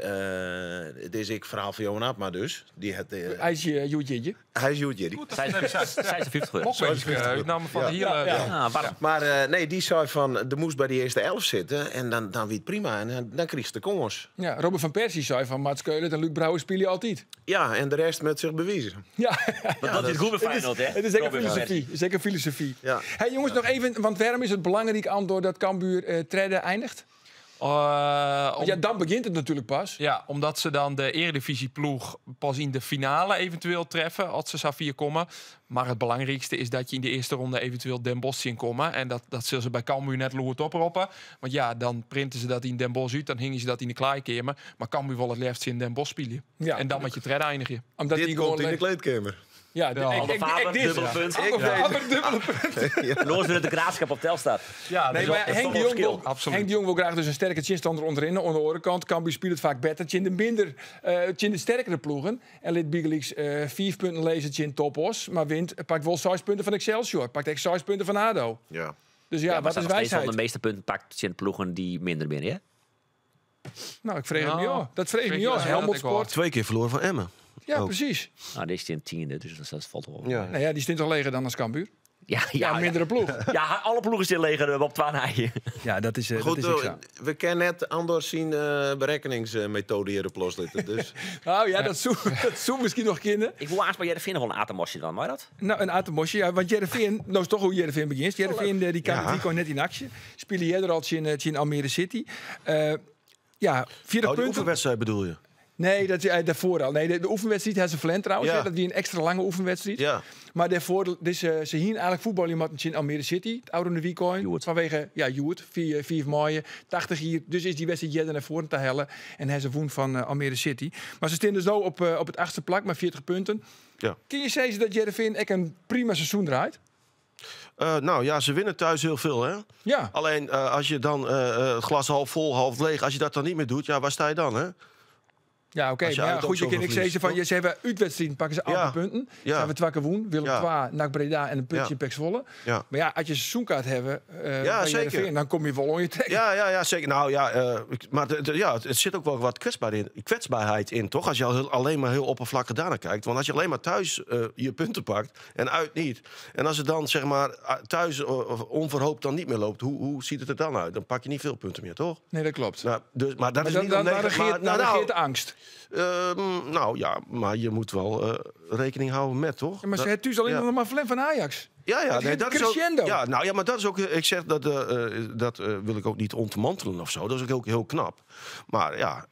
S5: het is ik verhaal van Johan Abma dus. Die het
S1: Hij is je Joetje.
S5: Hij is Joetje.
S2: Goed, dat
S6: Zij
S2: is
S6: is de 50.
S2: Mokwens,
S5: Zij is de 50.
S2: ik nam van
S5: Ja.
S2: de hier,
S1: Ja, ja.
S2: ja.
S6: Ah, waarom?
S5: Maar nee, die zei van, er moest bij die eerste 11 zitten. En dan wie het prima. En dan kreeg ze de kans.
S1: Ja, Robert van Persie zei van Mats Keulen en Luc Brouwer spelen altijd.
S5: Ja, en de rest met zich bewijzen.
S1: Ja.
S6: Maar dat is goed bij Feyenoord, hè?
S1: Het is zeker
S6: Robin van
S1: filosofie.
S6: Persie.
S1: Het is zeker filosofie.
S5: Ja.
S1: Hey, jongens, nog even, want waarom is het belangrijk, Andor, dat Cambuur tredde eindigt? Want ja, dan begint het natuurlijk pas.
S2: Ja, omdat ze dan de eredivisieploeg pas in de finale eventueel treffen, als ze zou 4 komen. Maar het belangrijkste is dat je in de eerste ronde eventueel Den Bosch zien komen. En dat zullen ze bij Cambuur net loert oproepen. Want ja, dan printen ze dat in Den Bosch uit, dan hingen ze dat in de kleikamer. Maar Cambuur wil het liefst in Den Bosch spelen.
S1: Ja.
S2: En dan met je tredde eindigen.
S1: Omdat
S5: Dit
S1: die
S5: komt
S1: gewoon
S5: in de kleedkamer.
S1: Ja,
S6: Alde Faber, dubbele punt.
S1: Alde Faber, dubbele punt.
S6: En oars wurdt de Graafschap op Telstar.
S2: Ja,
S1: Nee,
S6: dat
S1: maar
S6: is
S1: Henk
S6: toch
S1: de
S6: wel
S1: Jong
S6: verschil.
S1: wil,
S2: Absoluut.
S1: Henk de Jong wil graag dus een sterke tegenstander onderin. Aan de andere kant, Cambuur speelt het vaak beter. Tjin de minder, tjin de sterkere ploegen. En liet Bigeliks 4 punten lezen tjin Topos. Maar wint, pakt wel 6 punten van Excelsior. Pakt echt 6 punten van ADO.
S5: Ja.
S1: Dus ja,
S6: Ja, maar
S1: wat
S6: staat
S1: is
S6: nog steeds wel
S1: wijsheid?
S6: de meeste punten pakt tjin ploegen die minder binnen, hè?
S1: Nou, ik vreeg het
S2: Nou,
S1: me af. Dat vreeg ik
S2: vreeg
S1: me
S2: je
S1: af.
S2: wel,
S1: Helmond
S2: dat ik wel.
S1: Sport.
S4: 2 keer verloren van Emmen.
S1: Ja,
S4: Ook.
S1: precies.
S6: Nou, dit is in tiende, dus dat valt wel.
S4: Ja.
S1: Nou ja, die stond toch leger dan als Cambuur?
S6: Ja,
S1: Ja,
S6: ja,
S1: mindere ploeg.
S6: Ja, alle ploegen zijn leger op Twanij.
S1: Ja, dat is,
S5: Goed, we kennen net Andor zijn berekeningsmethode hier op loslitten. Dus
S1: Nou ja, dat zou dat zou misschien nog kunnen.
S6: Ik wil aanspreken, jij vinden wel een atemosje dan, maar dat?
S1: Nou, een atemosje. Ja, want Jereveen, nou is toch hoe Jereveen begint. Jereveen, die kan het weekend net in actie. Spelen jij er al in Almere City. Ja, 40
S4: Oh, die
S1: punten.
S4: oefenwedstrijd bedoel je?
S1: Nee, dat, daarvoor al. Nee, de oefenwedstrijd had ze verlend trouwens.
S4: Ja.
S1: Hè, dat die een extra lange oefenwedstrijd.
S4: Ja.
S1: Maar daarvoor, dus, ze hier eigenlijk voetballen met in Almere City. Het oude weekend.
S6: Joert.
S1: Vanwege, ja, Joert. 4 mei, 80 hier. Dus is die wedstrijd jeder naar voren te hellen. En hij ze woen van Almere City. Maar ze staan dus nou op het achtste plak met 40 punten.
S4: Ja.
S1: Kun je zeggen dat Jereveen echt een prima seizoen draait?
S4: Nou ja, ze winnen thuis heel veel, hè?
S1: Ja.
S4: Alleen als je dan het glas half vol, half leeg, als je dat dan niet meer doet, ja, waar sta je dan, hè?
S1: Ja, oké.
S4: Als je
S1: Maar ja,
S4: uit ook
S1: goed, je
S4: zoveel
S1: kan ik zeggen
S4: verliest,
S1: van, je, ze hebben uitwedstrijden, pakken ze alle punten.
S4: Ja.
S1: Zijn we twakken woen, Willem
S4: Ja.
S1: II, NAC Breda en een puntje
S4: Ja.
S1: in PEC Zwolle.
S4: Ja.
S1: Maar ja, als je een seizoenkaart hebben,
S4: Ja,
S1: bij
S4: zeker.
S1: Heerenveen, dan kom je wel on je trek.
S4: Ja, zeker. Nou ja, maar ja, het zit ook wel wat kwetsbaarheid in, toch? Als je alleen maar heel oppervlakkig daarnaar kijkt. Want als je alleen maar thuis je punten pakt en uit niet. En als het dan, zeg maar, thuis onverhoopt dan niet meer loopt, hoe ziet het er dan uit? Dan pak je niet veel punten meer, toch?
S1: Nee, dat klopt.
S4: Nou, dus, maar dat
S1: Maar
S4: is
S1: dan,
S4: niet
S1: dan,
S4: om
S1: dan
S4: negen-
S1: regeert,
S4: maar,
S1: dan
S4: nou,
S1: regeert de angst.
S4: Nou ja, maar je moet wel rekening houden met, toch?
S1: Ja, maar ze
S4: Dat-
S1: hebben thuis alleen
S4: ja.
S1: nog maar verlem van Ajax.
S4: Ja, ja,
S1: Het
S4: nee,
S1: is
S4: dat is ook,
S1: crescendo.
S4: ja, nou ja, maar dat is ook. Ik zeg dat, dat wil ik ook niet ontmantelen of zo. Dat is ook heel, heel knap. Maar ja,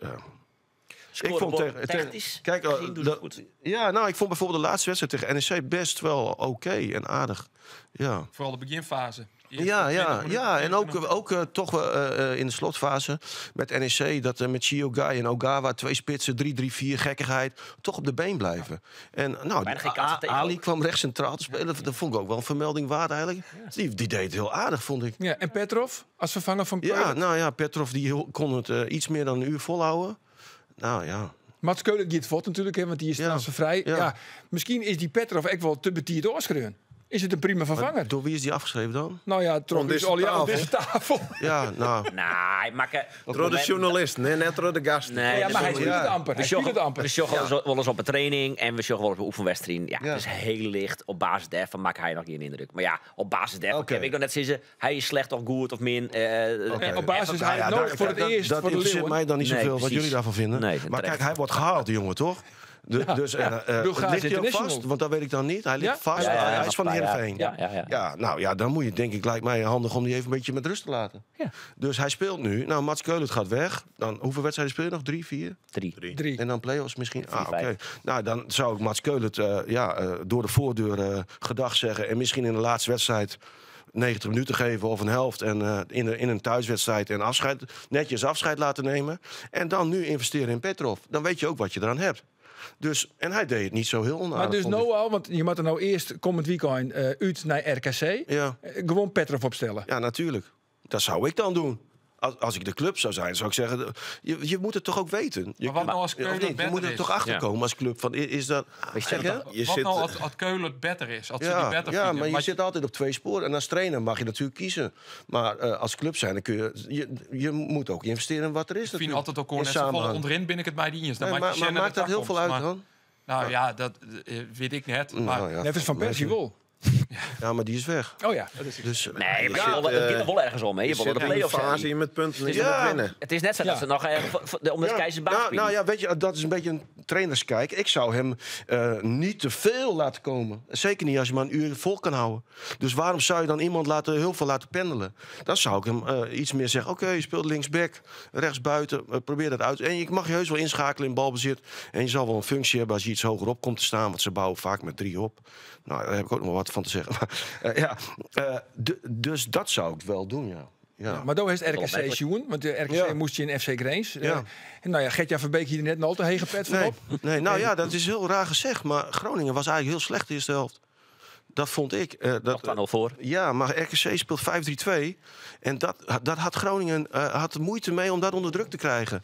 S4: ik vond tegen,
S6: Technisch
S4: kijk,
S6: gezien doen ze het goed.
S4: Ja, nou, ik vond bijvoorbeeld de laatste wedstrijd tegen NEC best wel oké en aardig. Ja.
S2: Vooral de beginfase. Eerste
S4: Ja,
S2: 20
S4: ja,
S2: minuten,
S4: ja, en
S2: 20
S4: ook toch in de slotfase met NEC, dat met Chiogai en Ogawa, 2 spitsen, 3-3-4, gekkigheid, toch op de been blijven. En nou,
S6: Bijna geen kansen tegen
S4: Ali
S6: ook.
S4: kwam rechts centraal te spelen, dat vond ik ook wel een vermelding waard eigenlijk. Die deed het heel aardig, vond ik.
S1: Ja, en Petrov als vervanger van
S4: Ja,
S1: Keulen.
S4: nou ja, Petrov die kon het iets meer dan een uur volhouden. Nou ja.
S1: Mats Keulen gaat voort natuurlijk, hè, want die is
S4: Ja.
S1: transfervrij. Ja.
S4: Ja.
S1: misschien is die Petrov echt wel te betierd oorschreeuwen. Is het een prima vervanger?
S4: Maar door wie is die afgeschreven dan?
S1: Nou ja, trof
S5: Om
S1: is
S5: deze
S1: al ja, op
S5: tafel.
S1: deze tafel.
S4: Ja, nou.
S6: Nee, maar...
S5: door de journalist, nee, net door de gast.
S6: Nee,
S1: Ja,
S6: dat
S1: maar hij
S6: is-
S1: speelt het amper.
S6: We
S1: Hij speelt het amper.
S6: We sjoggen wel eens op een training en we sjoggen wel eens op een oefenwedstrijd. Ja,
S4: Ja.
S6: het is heel licht. Op basis daarvan maakt hij nog geen indruk. Maar ja, op basis daarvan
S4: Oké.
S6: heb ik nog net sinds hij is slecht of goed of min.
S1: Op basis hij
S4: Nou ja,
S1: nodig
S4: daar-
S1: voor het eerst
S4: Dat
S1: voor de
S4: interesseert
S1: Leeuwen.
S4: mij dan niet
S6: Nee,
S4: zoveel wat
S6: precies.
S4: jullie daarvan vinden.
S6: Nee,
S4: maar
S6: terecht.
S4: kijk, hij wordt gehaald, die jongen, toch? Dus
S1: Bulgaars
S4: ligt hij ook
S1: international.
S4: vast? Want dat weet ik dan niet. Hij ligt
S1: Ja?
S4: vast.
S6: Ja, ja,
S4: hij is van
S6: een paar jaar.
S4: Heerenveen.
S6: Ja.
S4: Ja, nou ja, dan moet je denk ik, lijkt mij handig om die even een beetje met rust te laten.
S6: Ja.
S4: Dus hij speelt nu. Nou, Mats Keulen gaat weg. Dan, hoeveel wedstrijden speel je nog? 3, 4?
S6: 3.
S1: 3.
S4: En dan play-offs misschien? Ah, oké.
S6: vijf.
S4: Nou, dan zou ik Mats Keulen door de voordeur gedag zeggen. En misschien in de laatste wedstrijd 90 minuten geven of een helft. En in een thuiswedstrijd en netjes afscheid laten nemen. En dan nu investeren in Petrov. Dan weet je ook wat je eraan hebt. Dus, en hij deed het niet zo heel onaardig.
S1: Maar dus
S4: vond ik.
S1: nou al, want je moet er nou eerst komend weekend uit naar RKC.
S4: Ja.
S1: Gewoon Petrov opstellen.
S4: Ja, natuurlijk. Dat zou ik dan doen. Als ik de club zou zijn, zou ik zeggen... Je moet het toch ook weten?
S2: Maar wat nou als
S4: of
S2: Keulen
S4: niet? Je
S2: beter
S4: moet er
S2: is?
S4: toch achterkomen als club. Van, is dat... Zeg je?
S5: Je
S2: Wat
S5: zit,
S2: nou als Keulen het beter is? Als ze die
S4: Ja,
S2: beter
S4: ja,
S2: vinden?
S4: maar je zit altijd op 2 sporen. En als trainer mag je natuurlijk kiezen. Maar als club zijn, dan kun je, je... Je moet ook investeren in wat er is
S2: Ik vind
S4: natuurlijk.
S2: altijd ook
S4: In
S2: gewoon net zo volle
S4: samenhang.
S2: onderin ben ik het mij die eens. Dan
S4: Nee,
S2: maak je
S4: maar
S2: Shannon
S4: maakt
S2: de
S4: dat heel veel uit
S2: maar,
S4: dan?
S2: Nou ja, dat weet ik net. Maar
S4: Nou ja,
S1: Net als Van Persie wel.
S4: Ja, maar die is weg.
S1: Oh ja, dat is
S4: Dus,
S6: Nee, maar
S5: zit,
S6: het gaat er wel ergens om. Hè. Je
S5: je
S6: wil
S5: zit
S6: de
S5: in een
S6: play-offs
S5: fase
S6: zijn.
S5: met punten en je
S4: Ja.
S5: moet winnen.
S6: Het is net zo dat
S1: Ja.
S6: ze nog om de keizerbaan
S4: nou,
S6: spelen.
S4: nou ja, weet je, dat is een beetje een trainerskijk. Ik zou hem niet te veel laten komen. Zeker niet als je maar een uur vol kan houden. Dus waarom zou je dan iemand heel veel laten pendelen? Dan zou ik hem iets meer zeggen. Oké, je speelt linksback, rechtsbuiten. Probeer dat uit. En je mag je heus wel inschakelen in balbezit. En je zal wel een functie hebben als je iets hoger op komt te staan. Want ze bouwen vaak met 3 op. Nou, daar heb ik ook nog wel wat van te zeggen. Maar, dus dat zou ik wel doen, ja. Ja.
S1: Maar do hast RKC sjoen, want de RKC moast tsjin FC Grins.
S4: Ja.
S1: En nou ja, Gertjan Verbeek hie der net in al te hege pet fan
S4: Nee,
S1: op.
S4: nee, nou ja, dat is heel raar gezegd. Maar Groningen was eigenlijk heel slecht de eerste helft. Dat vond ik.
S6: Nog 2-0 voor.
S4: Ja, maar RKC speelt 5-3-2. En dat had Groningen had moeite mee om dat onder druk te krijgen.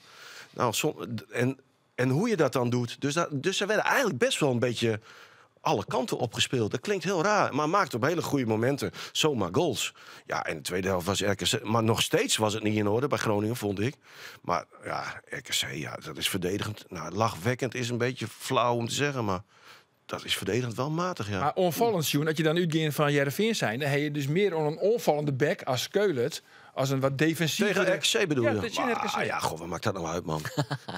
S4: Nou, en hoe je dat dan doet. Dus ze werden eigenlijk best wel een beetje alle kanten opgespeeld. Dat klinkt heel raar, maar maakt op hele goede momenten zomaar goals. Ja, en de tweede helft was RKC... Maar nog steeds was het niet in orde bij Groningen, vond ik. Maar ja, RKC, ja, dat is verdedigend. Nou, lachwekkend is een beetje flauw om te zeggen, maar dat is verdedigend wel matig, ja.
S1: Maar onvallend, Sjoen, dat je dan uitgaat van Heerenveen zijn, dan heb je dus meer om een onvallende back als Köhlert, als een wat defensieve...
S4: Tegen RKC bedoel
S1: Ja,
S4: je?
S1: tegen
S4: Maar,
S1: RKC.
S4: ja, goh, wat maakt dat nou uit, man?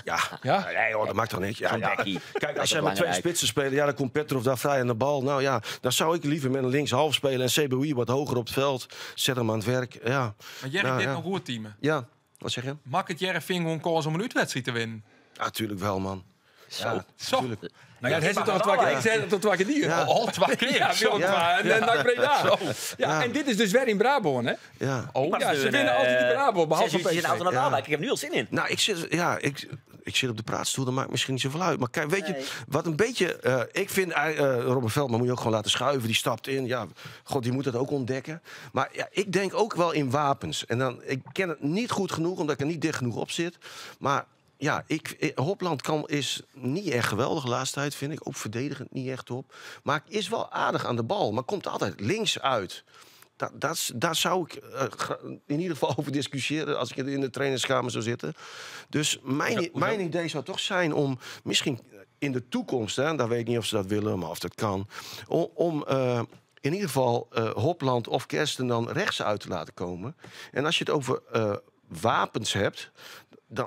S4: Ja.
S1: Ja?
S4: Nee, hoor, dat maakt toch niet. Ja,
S6: Zo'n
S4: ja.
S6: bekkie.
S4: Kijk,
S6: Dat
S4: als
S6: is
S4: zij met twee
S6: belangrijk.
S4: spitsen spelen, ja, dan komt Petrov daar vrij aan de bal. Nou ja, dan zou ik liever met een linkshalf spelen en Sebaoui wat hoger op het veld. Zet hem aan het werk. Ja.
S2: Maar Jerry,
S4: Nou,
S2: dit
S4: ja.
S2: nog goed teamen.
S4: Ja, wat zeg je?
S2: Mak het Heerenveen gewoon kans om een uitwedstrijd te winnen?
S4: Ja, tuurlijk wel, man.
S6: Zo.
S4: Ja,
S2: Zo.
S4: tuurlijk.
S1: Nou ja, het is toch twee keer. Ik zei het al twee keer die.
S4: Ja.
S2: Al twee keer.
S1: Ja,
S2: Zo.
S1: Willem II en NAC Breda. Ja,
S4: Ja.
S1: en dit is dus weer in Brabant, hè?
S4: Ja.
S1: Oh, ja, ze winnen altijd in Brabant, behalve
S6: 6 uur in de
S1: PSV.
S6: auto naar
S4: Ja.
S6: Waalwijk. Ik heb nu al zin in.
S4: Nou, ik zit, ja, ik zit op de praatstoel, dat maakt misschien niet zoveel uit. Maar kijk, weet je, wat een beetje... ik vind, Robin Veldman moet je ook gewoon laten schuiven. Die stapt in. Ja, god, die moet dat ook ontdekken. Maar ja, ik denk ook wel in wapens. En dan, ik ken het niet goed genoeg, omdat ik er niet dicht genoeg op zit. Maar ja, Hopland is niet echt geweldig de laatste tijd, vind ik. Ook verdedigend niet echt op. Maar is wel aardig aan de bal, maar komt altijd links uit. Daar zou ik in ieder geval over discussiëren als ik in de trainerskamer zou zitten. Dus mijn idee zou toch zijn om misschien in de toekomst, hè, daar weet ik niet of ze dat willen, maar of dat kan, om in ieder geval Hopland of Kersten dan rechts uit te laten komen. En als je het over wapens hebt,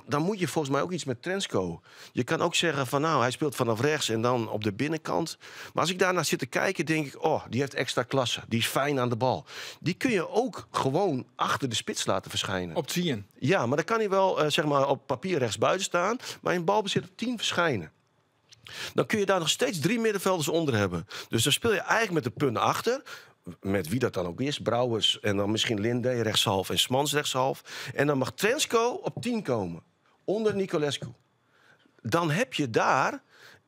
S4: dan moet je volgens mij ook iets met Trensko. Je kan ook zeggen van nou, hij speelt vanaf rechts en dan op de binnenkant. Maar als ik daarnaar zit te kijken, denk ik, oh, die heeft extra klasse. Die is fijn aan de bal. Die kun je ook gewoon achter de spits laten verschijnen.
S1: Op 10.
S4: Ja, maar dan kan hij wel zeg maar op papier rechts buiten staan, maar in balbezit op 10 verschijnen. Dan kun je daar nog steeds 3 middenvelders onder hebben. Dus dan speel je eigenlijk met de punten achter. Met wie dat dan ook is. Brouwers en dan misschien Linde rechtshalf en Smans rechtshalf. En dan mag Trensko op 10 komen. Onder Niculescu. Dan heb je daar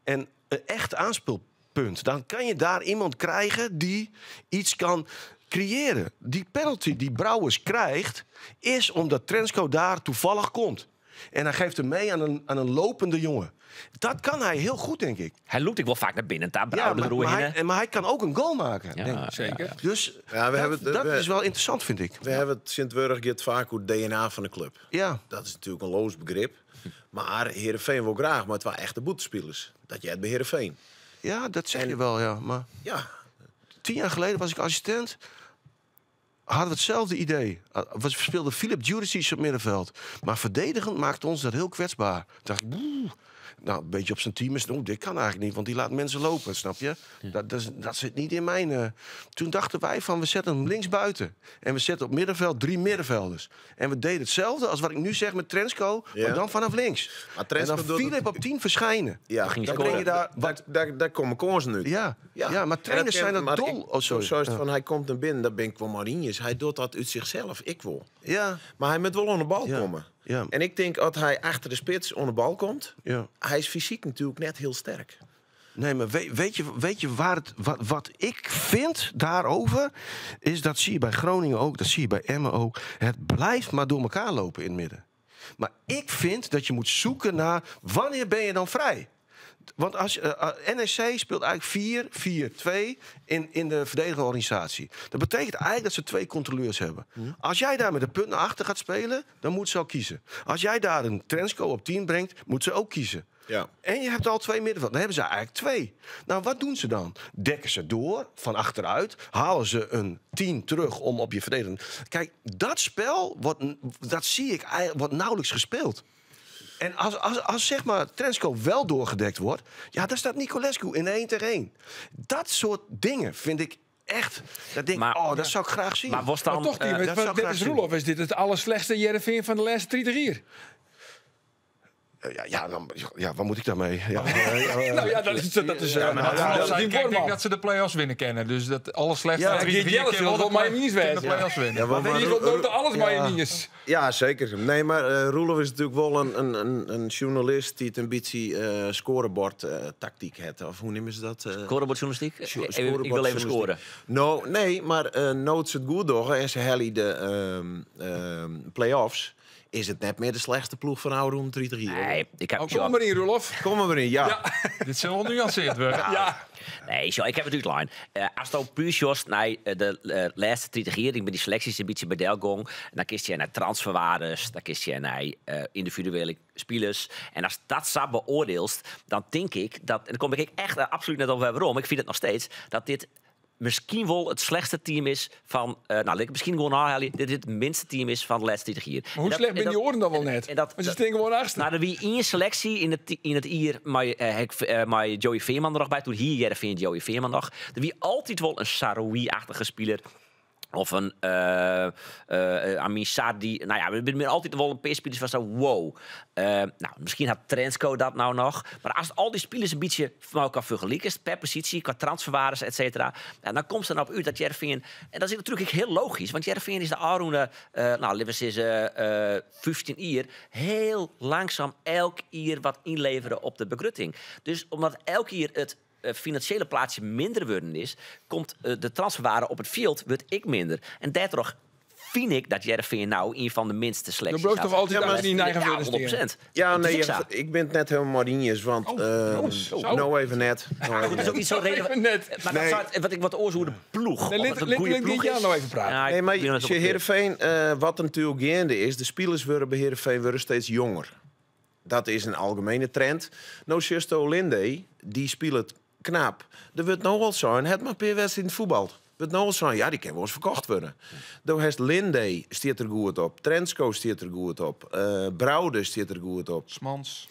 S4: een echt aanspeelpunt. Dan kan je daar iemand krijgen die iets kan creëren. Die penalty die Brouwers krijgt, is omdat Trensko daar toevallig komt. En hij geeft hem mee aan een lopende jongen. Dat kan hij heel goed, denk ik.
S6: Hij loopt ik wel vaak naar binnen. Daar
S4: Ja,
S6: Brouwer de
S4: maar hij kan ook een goal maken.
S6: Ja,
S4: denk ik.
S1: Zeker.
S4: Dus
S5: Ja, we hebben het,
S4: dat
S5: we
S4: is wel interessant, vind ik.
S5: We hebben het Sint-Wurg het vaak hoe het DNA van de club.
S4: Ja.
S5: Dat is natuurlijk een loos begrip. Maar Heerenveen wil graag, maar het waren echte boetespelers. Dat jij het bij Heerenveen.
S4: Ja, dat zeg je wel, ja. Maar
S5: Ja.
S4: 10 jaar geleden was ik assistent. Hadden we hetzelfde idee. We speelden Filip Djuricic op middenveld. Maar verdedigend maakte ons dat heel kwetsbaar. Toen dacht ik, boe. Nou, een beetje op zijn team is het, oh, dit kan eigenlijk niet, want die laat mensen lopen, snap je?
S6: Ja.
S4: Dat zit niet in mijn... Toen dachten wij van, we zetten hem links buiten. En we zetten op middenveld 3 middenvelders. En we deden hetzelfde als wat ik nu zeg met Trensko,
S5: Ja.
S4: maar dan vanaf links.
S5: Maar Trensko
S4: en dan
S5: doet het
S4: Filip op 10 verschijnen.
S5: Ja,
S6: ging
S4: Dan
S6: scoren.
S4: breng je daar wat
S5: Daar komen kansen nu.
S4: Ja. Ja, maar
S5: En
S4: trainers
S5: dat
S4: zijn dat
S5: maar
S4: dol.
S5: ik-
S4: Oh, sorry.
S5: Zo is het
S4: Ja.
S5: van, hij komt naar binnen, dat ben ik wel Mariniers. Hij doet dat uit zichzelf, ik wil.
S4: Ja.
S5: Maar hij moet wel onder de bal
S4: Ja.
S5: komen.
S4: Ja.
S5: En ik denk, als hij achter de spits onder de bal komt...
S4: Ja.
S5: hij is fysiek natuurlijk net heel sterk.
S4: Nee, maar weet je waar het, wat ik vind daarover... is dat zie je bij Groningen ook, dat zie je bij Emmen ook. Het blijft maar door elkaar lopen in het midden. Maar ik vind dat je moet zoeken naar... wanneer ben je dan vrij? Want als NEC speelt eigenlijk 4-4-2 in de verdedigende organisatie. Dat betekent eigenlijk dat ze 2 controleurs hebben. Als jij daar met de punt naar achter gaat spelen, dan moet ze al kiezen. Als jij daar een Trensko op 10 brengt, moet ze ook kiezen.
S5: Ja.
S4: En je hebt al 2 middenveld. Dan hebben ze eigenlijk 2. Nou, wat doen ze dan? Dekken ze door van achteruit? Halen ze een 10 terug om op je verdedigen? Kijk, dat spel, dat zie ik eigenlijk, wordt nauwelijks gespeeld. En als zeg maar Trensko wel doorgedekt wordt, ja, daar staat Niculescu in 1 tegen 1. Dat soort dingen vind ik echt. Dat denk ik, oh, dat zou ik graag zien.
S6: Maar was dan,
S1: Maar toch, die,
S4: dat zou ik
S1: dit
S4: graag
S1: is
S4: zien.
S1: Roelof, is dit het allerslechtste Heerenveen van de laatste 30 jaar?
S4: Ja, ja, dan, ja, wat moet ik daarmee? Ja,
S1: Nou ja, dat is... Dat is
S2: Ja, maar
S1: dat is
S2: ik denk dat ze de play-offs winnen kennen. Dus dat alles slecht.
S1: Ja, Geert Jelles wil wel Miami
S2: de play-offs winnen.
S5: Ja, maar,
S1: Die wil nooit alles Miami is.
S5: Ja, zeker. Nee, maar Roelof is natuurlijk wel een journalist die het een beetje scorebord tactiek heeft. Of hoe noemen ze dat?
S6: Scorebordjournalistiek? Ik wil even scoren.
S5: Nou, nee, maar nood ze het goed door en ze hellen de play-offs. Is het net meer de slechtste ploeg van oude om 3 hier.
S6: Nee, ik heb,
S1: Kom maar in, Roelof.
S5: Kom maar in, ja.
S2: Dit zal wel nuanceerd worden.
S1: Ja.
S6: Nee, zo, ik heb het uitlijn. Als het puur jos naar de laatste 30 jaar, ik ben die selecties een beetje bij Delgong. Dan kies je naar transferwaardes, dan kies je naar individuele spelers. En als dat zo beoordeelt, dan denk ik dat, en dan kom ik echt absoluut net op waarom, ik vind het nog steeds, dat dit misschien wel het slechtste team is van... nou, ik misschien gewoon aanhalen. Dit het minste team is van de laatste 30 jaar.
S1: Maar hoe slecht ben die oren dan wel net?
S6: En dat,
S1: Want ze steken gewoon achter.
S6: Nou, er wie één selectie in het hier, maar Joey Veerman er nog bij. Toen hier Heerenveen Joey Veerman nog. Er wie altijd wel een Saroui-achtige speler. Of een Amin Sardi. Nou ja, we zijn altijd wel een paar spelers van zo, wow. Nou, misschien had Trensko dat nou nog. Maar als al die spelers een beetje van elkaar vergelijken, per positie, qua transferwaardes, et cetera. En dan komt ze dan op uit dat Heerenveen... En dat is natuurlijk heel logisch, want Heerenveen is de Arune... nou, Livens is 15 jaar. Heel langzaam elk jaar wat inleveren op de begrutting. Dus omdat elk jaar het financiële plaatsje minder worden is, komt de transferwaarde op het veld wordt ik minder. En daardoor vind ik dat Heerenveen nou een van de minste selecties
S1: De brood toch altijd
S5: ja,
S1: die
S6: ja, 100%.
S5: Ja, nee, ik ben het net helemaal Mariniers, want nou even net.
S6: Nou goed, dat is ook niet zo relevant. Maar nee. Dat zou, wat ik wat oorzoer de ploeg.
S1: Nee, let Jan nou even praten.
S5: Ja, nee, maar Heerenveen, wat natuurlijk gaande is, de spelers worden bij Heerenveen worden steeds jonger. Dat is een algemene trend. Nou, Sisto Linde, die speelt knap. Er wordt nog wel zijn, het maar per wedstrijd in het voetbal. Wordt nog wel zijn, ja, die kan wel eens verkocht worden. Daar heeft Linde stiert er goed op, Trensko stiert er goed op, Broude stiert er goed op.
S2: Smans.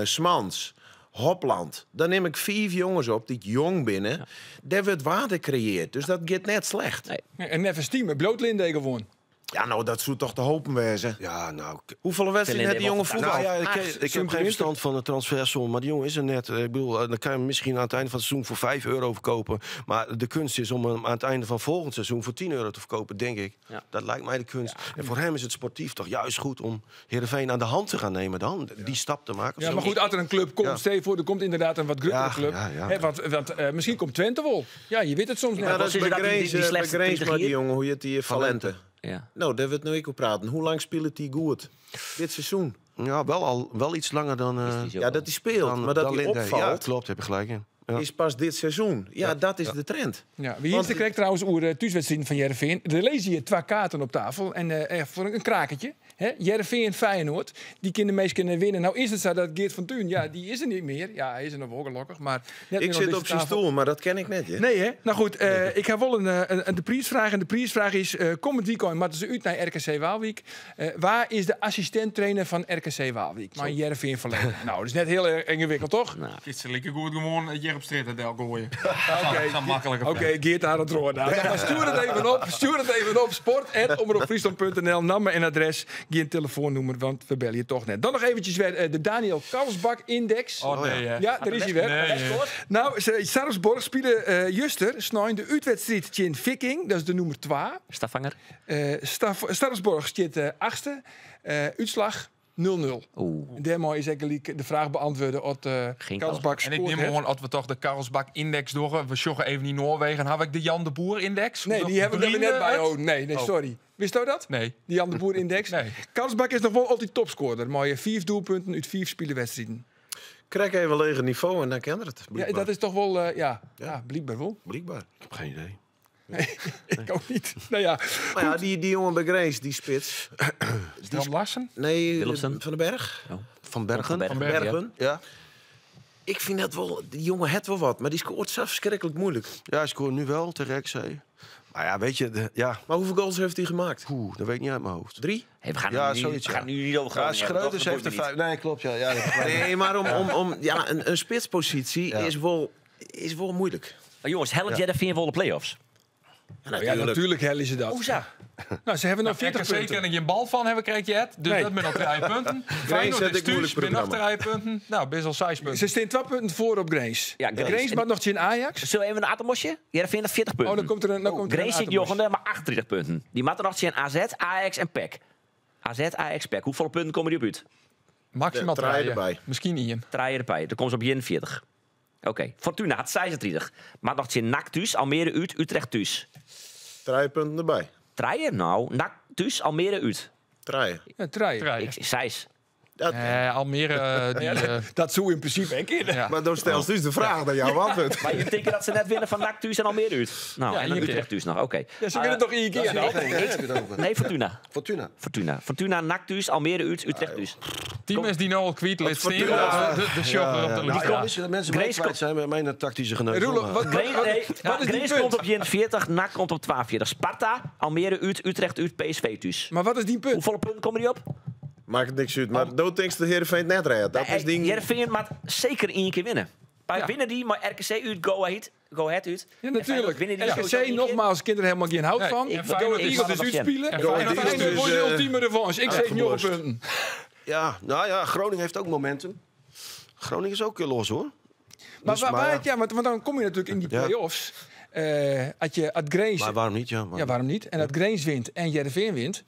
S5: Smans, Hopland. Dan neem ik 4 jongens op die jong binnen. Ja. Daar wordt waarde gecreëerd, dus dat gaat net slecht.
S1: Nee. En never Steam, bloot Linde gewoon.
S5: Ja, nou, dat zou toch te hopen wezen.
S4: Ja, nou...
S5: Hoeveel wedstrijden heeft die jongen voetbal?
S4: Nou, ja, ik heb geen verstand van de transfersom, maar die jongen is er net. Ik bedoel, dan kan je hem misschien aan het einde van het seizoen voor €5 verkopen. Maar de kunst is om hem aan het einde van volgend seizoen voor €10 te verkopen, denk ik. Ja. Dat lijkt mij de kunst. Ja. En voor hem is het sportief toch juist goed om Heerenveen aan de hand te gaan nemen dan. Die stap te maken.
S1: Ja, maar goed, als er een club komt, stel je voor, er komt inderdaad een wat grotere club. Ja, ja. Hè, want misschien komt Twente wel. Ja, je weet het soms niet.
S5: Ja, dat is bij Grace, maar die jongen, hoe heet die, Valente.
S6: Ja.
S5: Nou, daar wordt nu ik op praten. Hoe lang speelt hij goed? Dit seizoen?
S4: Ja, wel iets langer dan...
S5: ja, dat hij speelt, maar dat hij opvalt...
S4: Ja, klopt, heb je gelijk in. Ja.
S5: Is pas dit seizoen. Ja, dat is de trend.
S1: Ja, wie is de krijgt trouwens oer thuiswedstrijd van Heerenveen. Er lezen hier 2 kaarten op tafel en voor een krakertje. Heerenveen Feyenoord, die kunnen meest kunnen winnen. Nou is het zo dat Geert van Tuin, ja, die is er niet meer. Ja, hij is er nog wel gelukkig, maar net
S5: ik zit op zijn stoel, maar dat ken ik net. Hè?
S1: Nee, hè? Nou goed, ik heb wel een de prijsvraag. En de prijsvraag is, komend weekend moeten ze uit naar RKC Waalwijk. Waar is de assistent-trainer van RKC Waalwijk? Maar Heerenveen verleden. Nou, dat is net heel erg ingewikkeld, toch?
S2: Nou. Het is lekker goed gewoon Jerp Street het gooien.
S1: Oké, okay, Geert aan het roer. Nou, maar stuur het even op. Stuur het even op. Sport@omroepfriesland.nl. Naam en adres. Geen telefoonnummer, want we bellen je toch net. Dan nog eventjes weer de Daniel Karlsbak-index.
S2: Oh nee,
S1: ja. Ja, daar is hij weer. Nee, nou, Sarpsborg spelen Juster, snijden de uitwedstrijd tegen Viking. Dat is de nummer 2.
S6: Stavanger.
S1: Sarpsborg zit 8e. Uitslag 0-0. Daarmee is eigenlijk de vraag beantwoorden of Karlsbak
S2: En ik neem gewoon als we toch de Karlsbak-index door. We zoeken even in Noorwegen. Heb ik de Jan de Boer-index?
S1: Nee, die hebben we er net bij. Oh, nee, sorry. Wist u dat?
S2: Nee.
S1: Die Jan de Boer-index?
S2: Nee.
S1: Karlsbak is nog wel altijd topscorer. Mooie 4 doelpunten uit 4 speelwedstrijden.
S5: Krijg even leger niveau en dan ken je het.
S1: Ja, dat is toch wel, ja, blijkbaar wel.
S5: Blijkbaar.
S4: Ik heb geen idee.
S1: Nee, ik ook niet. Nou ja,
S5: maar ja, die jongen bij Grace, die spits.
S2: Is dat Larsen?
S5: Nee, Van den Berg.
S6: Oh.
S4: Van Bergen.
S5: Van Bergen.
S4: Ja.
S5: Ik vind dat wel, die jongen het wel wat, maar die scoort zelf verschrikkelijk moeilijk.
S4: Ja, hij scoort nu wel tegen RKC. Maar ja, weet je, ja.
S5: Maar hoeveel goals heeft hij gemaakt?
S4: Oeh, dat weet ik niet uit mijn hoofd.
S5: 3?
S6: Hey, we gaan, ja, nu, zoiets, we gaan nu niet over Groningen.
S4: Ja, Schreuders heeft er 5. Nee, klopt. Ja, ja,
S5: nee, maar om ja, een spitspositie is wel moeilijk.
S6: Maar jongens, helpt Heerenveen wel de play-offs?
S1: Ja, ja, natuurlijk hellen ze dat.
S6: Hoezo?
S1: Nou, ze hebben nog 40
S2: RKC
S1: punten.
S2: ken ik geen bal van, hebben we je het. Dus
S1: Nee.
S2: dat met al 3 punten. Feyenoord
S5: zet
S2: is
S5: ik moeilijk
S2: thuis, ben nog
S5: programma.
S2: 3 punten. Nou, best wel 6 punten.
S1: Ze staan 2 punten voor op Grace.
S6: Ja, Grace.
S1: Grace maar nog in Ajax.
S6: Zullen we even een atomosje? Heerenveen had 40 punten.
S1: Oh, dan komt er een, dan komt er een
S6: Grace zit
S1: atomosje.
S6: jochende, maar 38 punten. Die maakt er nog in AZ, Ajax en PEC. AZ, Ajax, PEC. Hoeveel punten komen die op uit?
S2: Maximaal
S5: Ja,
S2: 3
S5: drie erbij.
S2: Misschien één.
S6: Draaien erbij. Dan komen ze op 41. Oké. Fortuna had 36. Maar nog in NAC thuis, Almere uit, Utrecht thuis.
S5: 3 punten erbij.
S6: Draaien nou? NAC thuis, Almere uit.
S5: 3.
S1: Ja, drie.
S2: Drie.
S6: Ik, zes.
S5: Dat,
S2: Almere, die,
S1: Dat zou in principe een keer.
S2: ja.
S5: Maar dan stel je dus de vraag naar jouw antwoord.
S6: Maar je denkt dat ze net winnen van NAC thuis en Almere uit. Nou,
S2: Ja,
S6: en dan
S2: één keer.
S6: Utrecht thuis nog. Oké.
S1: Ja, ze kunnen toch één keer.
S4: Nee, heb je het over.
S6: Nee, Fortuna.
S4: Fortuna.
S6: Fortuna. Fortuna, NAC thuis, Almere uit, Utrecht thuis.
S2: Team is die nou al kwijt, lid
S5: Fortuna-
S2: De shopper op de
S4: Nou,
S2: lijst.
S4: ik wist dat mensen mij
S6: Grace
S4: kwijt zijn met mijn tactische geneuzel.
S1: Roelof,
S4: maar-
S1: wat,
S6: Grace, nee,
S1: wat is die
S6: Grace
S1: punt?
S6: komt op 41, NAC komt op 42. Sparta, Almere uit, Utrecht uit, PSV thuis.
S1: Maar wat is die punt?
S6: Hoeveel punten komen die op?
S5: Maakt het niks uit. Maar dood denkt de Heerenveen het net rijdt. Dat is ding.
S6: Heerenveen moet zeker één keer winnen. Maar
S2: Ja.
S6: winnen die, maar RKC uit, Go Ahead, Go Ahead uit.
S1: Ja,
S6: En
S1: natuurlijk.
S6: Feyenoord winnen die sowieso
S1: RKC,
S6: één keer.
S1: nogmaals, kinderen helemaal geen hout
S2: Nee,
S1: van.
S2: en
S1: Go
S2: Feyenoord
S1: Ahead Eagles
S6: is
S1: is uitspelen.
S2: En
S1: En
S2: Feyenoord
S1: Feyenoord
S5: is,
S1: wordt de ultieme revanche. Ik zeg
S5: uitgeblust.
S1: 9 punten.
S4: Ja, nou ja, Groningen heeft ook momentum. Groningen is ook los, hoor.
S1: Maar,
S4: Dus,
S1: waar,
S4: maar
S1: waar
S4: ja.
S1: het- ja, want dan kom je natuurlijk in die
S4: Ja.
S1: play-offs. Had je had Grace,
S4: Maar waarom niet? Ja,
S1: ja, waarom niet? En dat Grace wint en Heerenveen wint.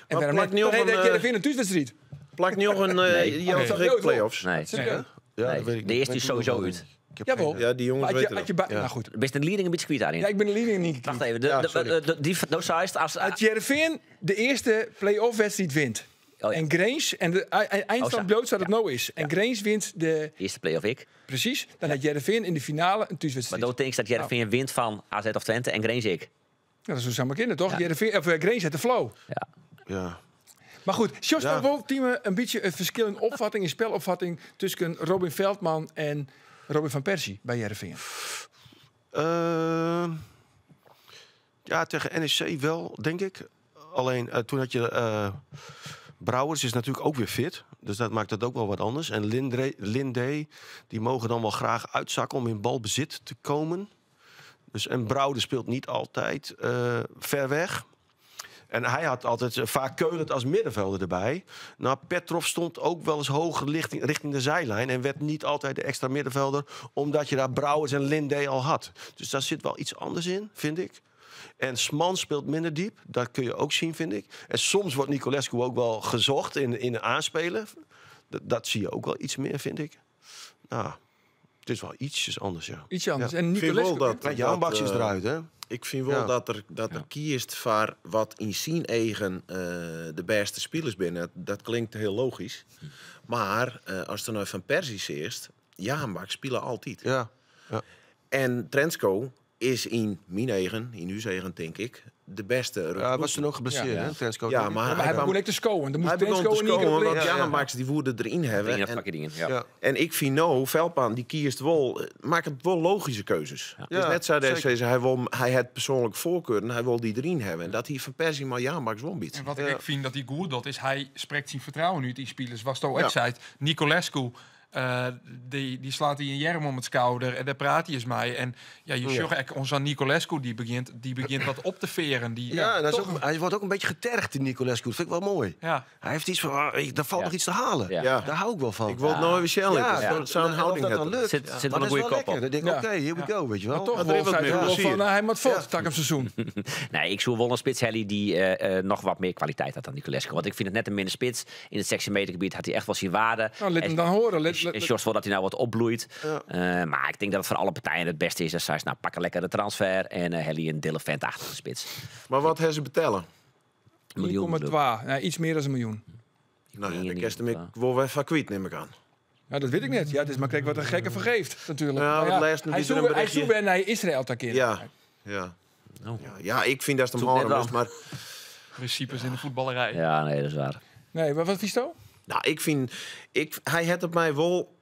S1: En waarom
S5: plak
S1: niet?
S5: niet op
S1: Dan
S5: een,
S1: heeft Heerenveen een thuiswedstrijd.
S5: Plak nu nog een
S1: Nee.
S5: play-offs.
S6: Nee.
S1: Serieus?
S4: Ja,
S6: Nee,
S4: dat weet ik
S6: de
S4: niet.
S6: eerste is
S4: Weet ik
S6: sowieso
S4: nog
S6: uit.
S4: Ik heb
S1: Jawel.
S4: geen-
S5: Ja, die jongens
S1: Maar had je,
S5: weten
S1: had
S5: dat.
S1: je
S4: Ja.
S1: Nou goed.
S6: Best een leading een beetje kwijt daarin.
S1: Ja, ik ben de leading niet
S6: Wacht
S1: kwijt.
S6: even. De,
S4: Ja,
S6: de,
S4: sorry.
S6: de, die, nou, zo is het als,
S1: Als Heerenveen de eerste play-off wedstrijd wint.
S6: Oh ja.
S1: En Grace, en de eindstand
S6: Oh, zo.
S1: bloot staat het nou is. En Grace wint de,
S6: eerste play-off ik.
S1: precies, dan had Heerenveen in de finale een
S6: Maar
S1: thuiswedstrijd.
S6: dan denk ik dat Heerenveen wint van AZ of Twente en Grace ik.
S1: Ja, dat is zo maar kinderen, toch?
S6: Ja.
S1: Heerenveen, of, Grace had de flow.
S6: Ja.
S4: Ja.
S1: Maar goed, Jos
S4: Ja.
S1: wel team een beetje het verschil in opvatting, in spelopvatting tussen Robin Veldman en Robin van Persie bij Heerenveen.
S4: Ja, tegen NEC wel, denk ik. Alleen toen had je... Brouwers is natuurlijk ook weer fit. Dus dat maakt het ook wel wat anders. En Linde, die mogen dan wel graag uitzakken om in balbezit te komen. Dus, en Brouwer speelt niet altijd ver weg. En hij had altijd vaak Keulert als middenvelder erbij. Nou, Petrov stond ook wel eens hoger richting de zijlijn... en werd niet altijd de extra middenvelder... omdat je daar Brouwers en Linde al had. Dus daar zit wel iets anders in, vind ik. En Sman speelt minder diep. Dat kun je ook zien, vind ik. En soms wordt Nicolescu ook wel gezocht in aanspelen. Dat zie je ook wel iets meer, vind ik. Nou, het is wel ietsjes anders, ja.
S1: Iets anders.
S4: Ja.
S1: En
S5: Ik vind wel
S1: Nicolescu...
S5: dat,
S4: Ja, Jan Baks is eruit, hè?
S5: Ik vind wel
S4: Ja.
S5: dat er kiest voor wat in zijn eigen de beste spelers binnen. Dat klinkt heel logisch. Maar als er nou van Persie eerst, ja, maar ik spelen altijd.
S4: Ja.
S5: En Trensko is in mijn eigen, in uw eigen denk ik, de beste.
S4: Ja, hij was toen ook geblesseerd,
S1: Ja.
S4: hè? Trensko.
S5: Ja, maar
S1: Maar hij begon ook te scoren. Dan moest
S5: hij begon
S1: Trensko
S5: te
S1: in één keer op
S5: scoren, want
S1: links.
S4: Ja, ja.
S5: Jan Max die woerde erin hebben.
S6: Dingen
S5: En,
S6: dat dingen. Ja.
S4: Ja.
S5: en ik vind nou, Veldman, die kiest wel, maakt het wel logische keuzes.
S4: Ja.
S5: Dus net zei
S4: zeker.
S5: deze, hij, wil, hij het persoonlijk voorkeur en hij wil die erin hebben. En dat hij van Persie maar Jan Max wel biedt.
S2: En wat ik vind dat hij goed doet, is hij spreekt zijn vertrouwen uit die spelers. Was het ook
S5: Ja.
S2: zei, Nicolescu, die slaat hij een jerm om het schouder en daar praat hij eens mee. En ja, je zag echt onze Nicolescu, die begint wat op te veren. Die,
S4: Ja, en hij, is
S2: toch-
S4: ook, hij wordt ook een beetje getergd, die Nicolescu. Dat vind ik wel mooi.
S2: Ja.
S4: Hij heeft iets van, daar valt
S6: Ja.
S4: nog iets te halen.
S6: Ja.
S5: Ja.
S4: Daar hou ik wel van.
S5: Ik wil het nooit weer shellen.
S4: Ja,
S5: Ja, Zo'n
S4: en of
S5: houding
S4: dat dan
S5: hebben.
S4: lukt.
S6: Zit- zit
S4: maar
S6: wel
S4: dat
S6: een
S4: is
S6: goede
S4: wel
S6: kop op.
S4: lekker. Dan denk ik,
S1: Ja.
S4: oké, here we go, weet je wel.
S1: Maar toch,
S5: Maar er
S1: Wolf
S5: is wat
S1: zei
S5: meer
S1: toch wel
S5: plezier.
S1: van, hij moet voort, tak hem seizoen.
S6: Nee, ik zoek wel een spits, Helly, die nog wat meer kwaliteit had dan Nicolescu. Want ik vind het net een minder spits. In het 16 meter gebied had hij echt wel zijn waarde.
S1: Nou, laat
S6: En-
S1: hem dan horen. Let-
S6: En
S1: let-
S6: Jos wil dat hij nou wat opbloeit. Maar ik denk dat het voor alle partijen het beste is. Dat zij nou, pakken lekker de transfer. En Helly een Dillefent-achtige spits.
S5: Maar wat hebben ze betellen?
S1: 1,2. Nou, iets meer dan een miljoen.
S5: Nou ja,
S6: niet,
S5: de kerst
S6: niet,
S5: hem ik wel weer kwijt, neem ik aan.
S1: Ja, dat weet ik net. Ja, het is maar kijk wat een gekke vergeeft, natuurlijk.
S5: Ja,
S1: Maar
S5: want laatst
S1: hij
S5: liet er
S1: zoekt
S5: een
S1: hij
S5: berichtje.
S1: zoekt weer naar Israël te keren.
S5: Ja, ja.
S6: Oh.
S5: Ja, ja, ik vind dat het hem
S6: Zoek net
S5: houden moest, maar
S2: Principes in de voetballerij.
S6: Ja, nee, dat is waar.
S1: Nee, maar wat vies dat?
S5: nou, ik vind, hij had op mij wel,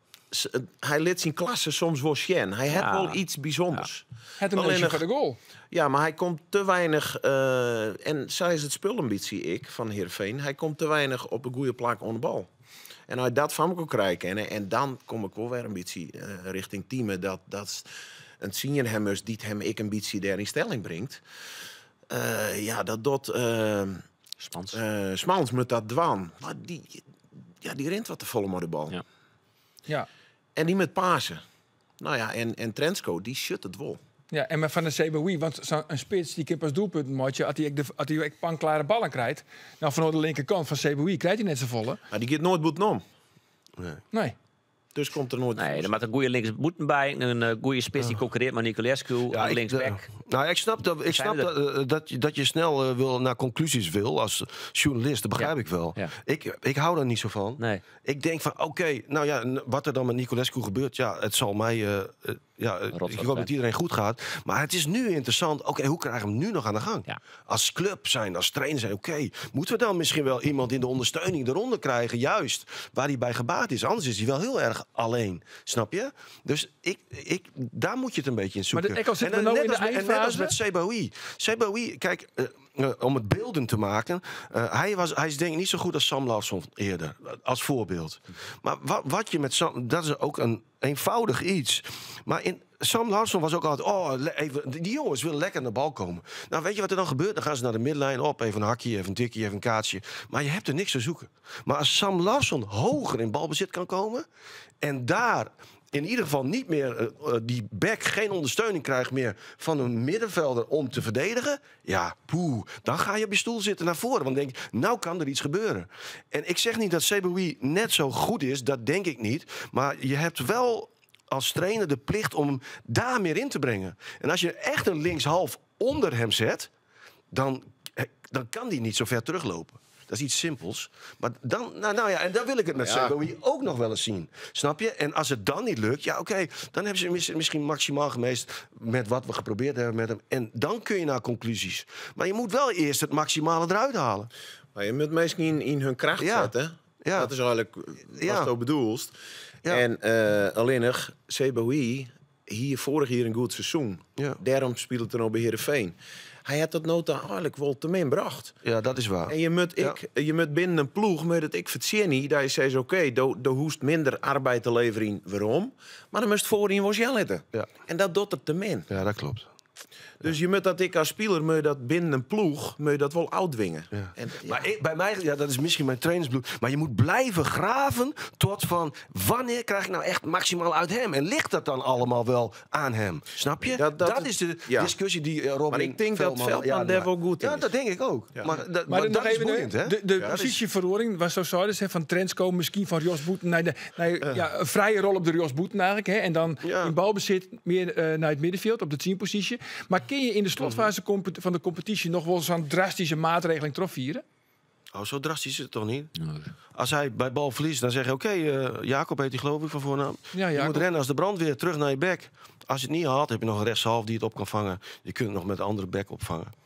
S5: hij liet zijn klasse soms wel sjen. Hij had
S6: Ja.
S5: wel iets bijzonders.
S1: Het een
S5: Alleen
S1: neusje
S5: nog-
S1: voor de goal.
S5: Ja, maar hij komt te weinig. En zij is het spul ik van Heerenveen. Hij komt te weinig op een goede plak onder de bal. En als hij dat van me kan krijgen, en dan kom ik wel weer een beetje richting teamen. Dat in tsien hemmers dy't him ek in bytsje dêr yn stelling bringt. Eh, ja, dat docht eh,
S6: Smans.
S5: eh, Smans moet dat dwaan. Mar dy, ja, dy rint wat te folle mei de bal.
S6: Ja.
S5: En dy moat passe. No ja, en Trensko, dy sjocht it wol.
S1: Ja, en mar fan de Sebaoui, want sa'n spits dy kin pas doelpunten meitsje as hy ek de, as hy ek panklare ballen krijt. No, fan de linkerkant fan Sebaoui krijt hy net safolle.
S5: Mar dy giet noait bûtenom.
S1: Nee.
S5: Dus komt der noait.
S6: Nee, der moat in goede linksbûten by, in goede spits dy't konkurrearret mei Niculescu,
S4: Ja,
S6: in linksback.
S4: Nou, ik snap dat, ik
S6: Zijn
S4: snap
S6: we
S4: dat, dat je snel wil naar conclusies wil als journalist. Dat begrijp ik wel. Ik hou daar niet zo van.
S6: Nee.
S4: Ik denk van, oké, nou ja, wat er dan met Niculescu gebeurt, ja, het zal mij, ja,
S6: Rot
S4: ik
S6: wat
S4: hoop dat iedereen goed gaat. Maar het is nu interessant. Oké, hoe krijgen we hem nu nog aan de gang? Als club zijn, als trainer zijn, oké. Moeten we dan misschien wel iemand in de ondersteuning eronder krijgen, juist waar hij bij gebaat is? Anders is hij wel heel erg alleen, snap je? Dus daar moet je het een beetje in
S1: Maar
S4: zoeken.
S1: ook al zitten
S4: En
S1: we
S4: dan
S1: nou in de
S4: net als
S1: eindfase.
S4: met Sebaoui. Sebaoui, kijk, om het beelden te maken. Hij is denk ik niet zo goed als Sam Larsson eerder. Als voorbeeld. Maar wat je met Sam... Dat is ook een eenvoudig iets. Maar in, Sam Larsson was ook altijd... Oh, even, die jongens willen lekker aan de bal komen. Nou, weet je wat er dan gebeurt? Dan gaan ze naar de midlijn op. Even een hakje, even een tikje, even een kaatsje. Maar je hebt er niks te zoeken. Maar als Sam Larsson hoger in balbezit kan komen... en daar in ieder geval niet meer, die back geen ondersteuning krijgt meer van een middenvelder om te verdedigen. Ja, poeh, dan ga je op je stoel zitten naar voren. Want dan denk je, nou kan er iets gebeuren. En ik zeg niet dat Sebaoui net zo goed is, dat denk ik niet. Maar je hebt wel als trainer de plicht om hem daar meer in te brengen. En als je echt een linkshalf onder hem zet, dan kan die niet zo ver teruglopen. Dat is iets simpels. Maar dan, nou, nou ja, en dan wil ik het met Sebaoui ook nog wel eens zien. Snap je? En als het dan niet lukt, ja, oké, dan hebben ze misschien maximaal gemeest met wat we geprobeerd hebben met hem. En dan kun je naar conclusies. Maar je moet wel eerst het maximale eruit halen.
S5: Maar je moet misschien in hun kracht zetten. Dat is eigenlijk wat je bedoelt. En alleen nog, Sebaoui, hier vorig jaar een goed seizoen. Daarom speelt het er nou bij Heerenveen. Hij had dat nota eigenlijk wel te min bracht.
S4: Ja, dat is waar.
S5: En je moet, ik, je moet binnen een ploeg, moet het ik verzin dat je zegt, oké, do hoest minder arbeid te leveren. Waarom? Maar dan moest voorin was jij letten. En dat doet er te min.
S4: Ja, dat klopt.
S5: Dus je moet dat ik als speler, moet je dat binnen een ploeg, moet je dat wel uitdwingen. En, ja.
S4: Maar ik, bij mij, ja, dat is misschien mijn trainersbloed, maar je moet blijven graven tot van wanneer krijg ik nou echt maximaal uit hem? En ligt dat dan allemaal wel aan hem? Snap je? Dat is de discussie die Robin
S5: Maar ik denk dat
S4: Veldman
S5: Veldman
S4: ja,
S5: daar
S4: maar
S5: wel goed in
S4: Ja,
S5: is.
S4: dat denk ik ook. Maar
S1: Maar dan
S4: dat
S1: nog
S4: is
S1: even
S4: boeiend, hè?
S1: de
S4: Ja, dat is
S1: positieverhoring was zo zo, dus, hè, van Trensko, misschien van Jos Boeten naar ja, een vrije rol op de Jos Boeten eigenlijk. Hè, en dan in balbezit meer naar het middenveld op de teampositie. Maar kun je in de slotfase van de competitie nog wel zo'n drastische maatregeling terugvieren?
S4: Oh, zo drastisch is het toch niet? Als hij bij bal verliest, dan zeg je... oké, Jacob heet hij geloof ik van voornaam.
S1: Ja,
S4: Je
S1: Jacob.
S4: moet rennen als de brandweer, terug naar je bek. Als je het niet haalt, heb je nog een rechtshalf die het op kan vangen. Je kunt het nog met een andere bek opvangen.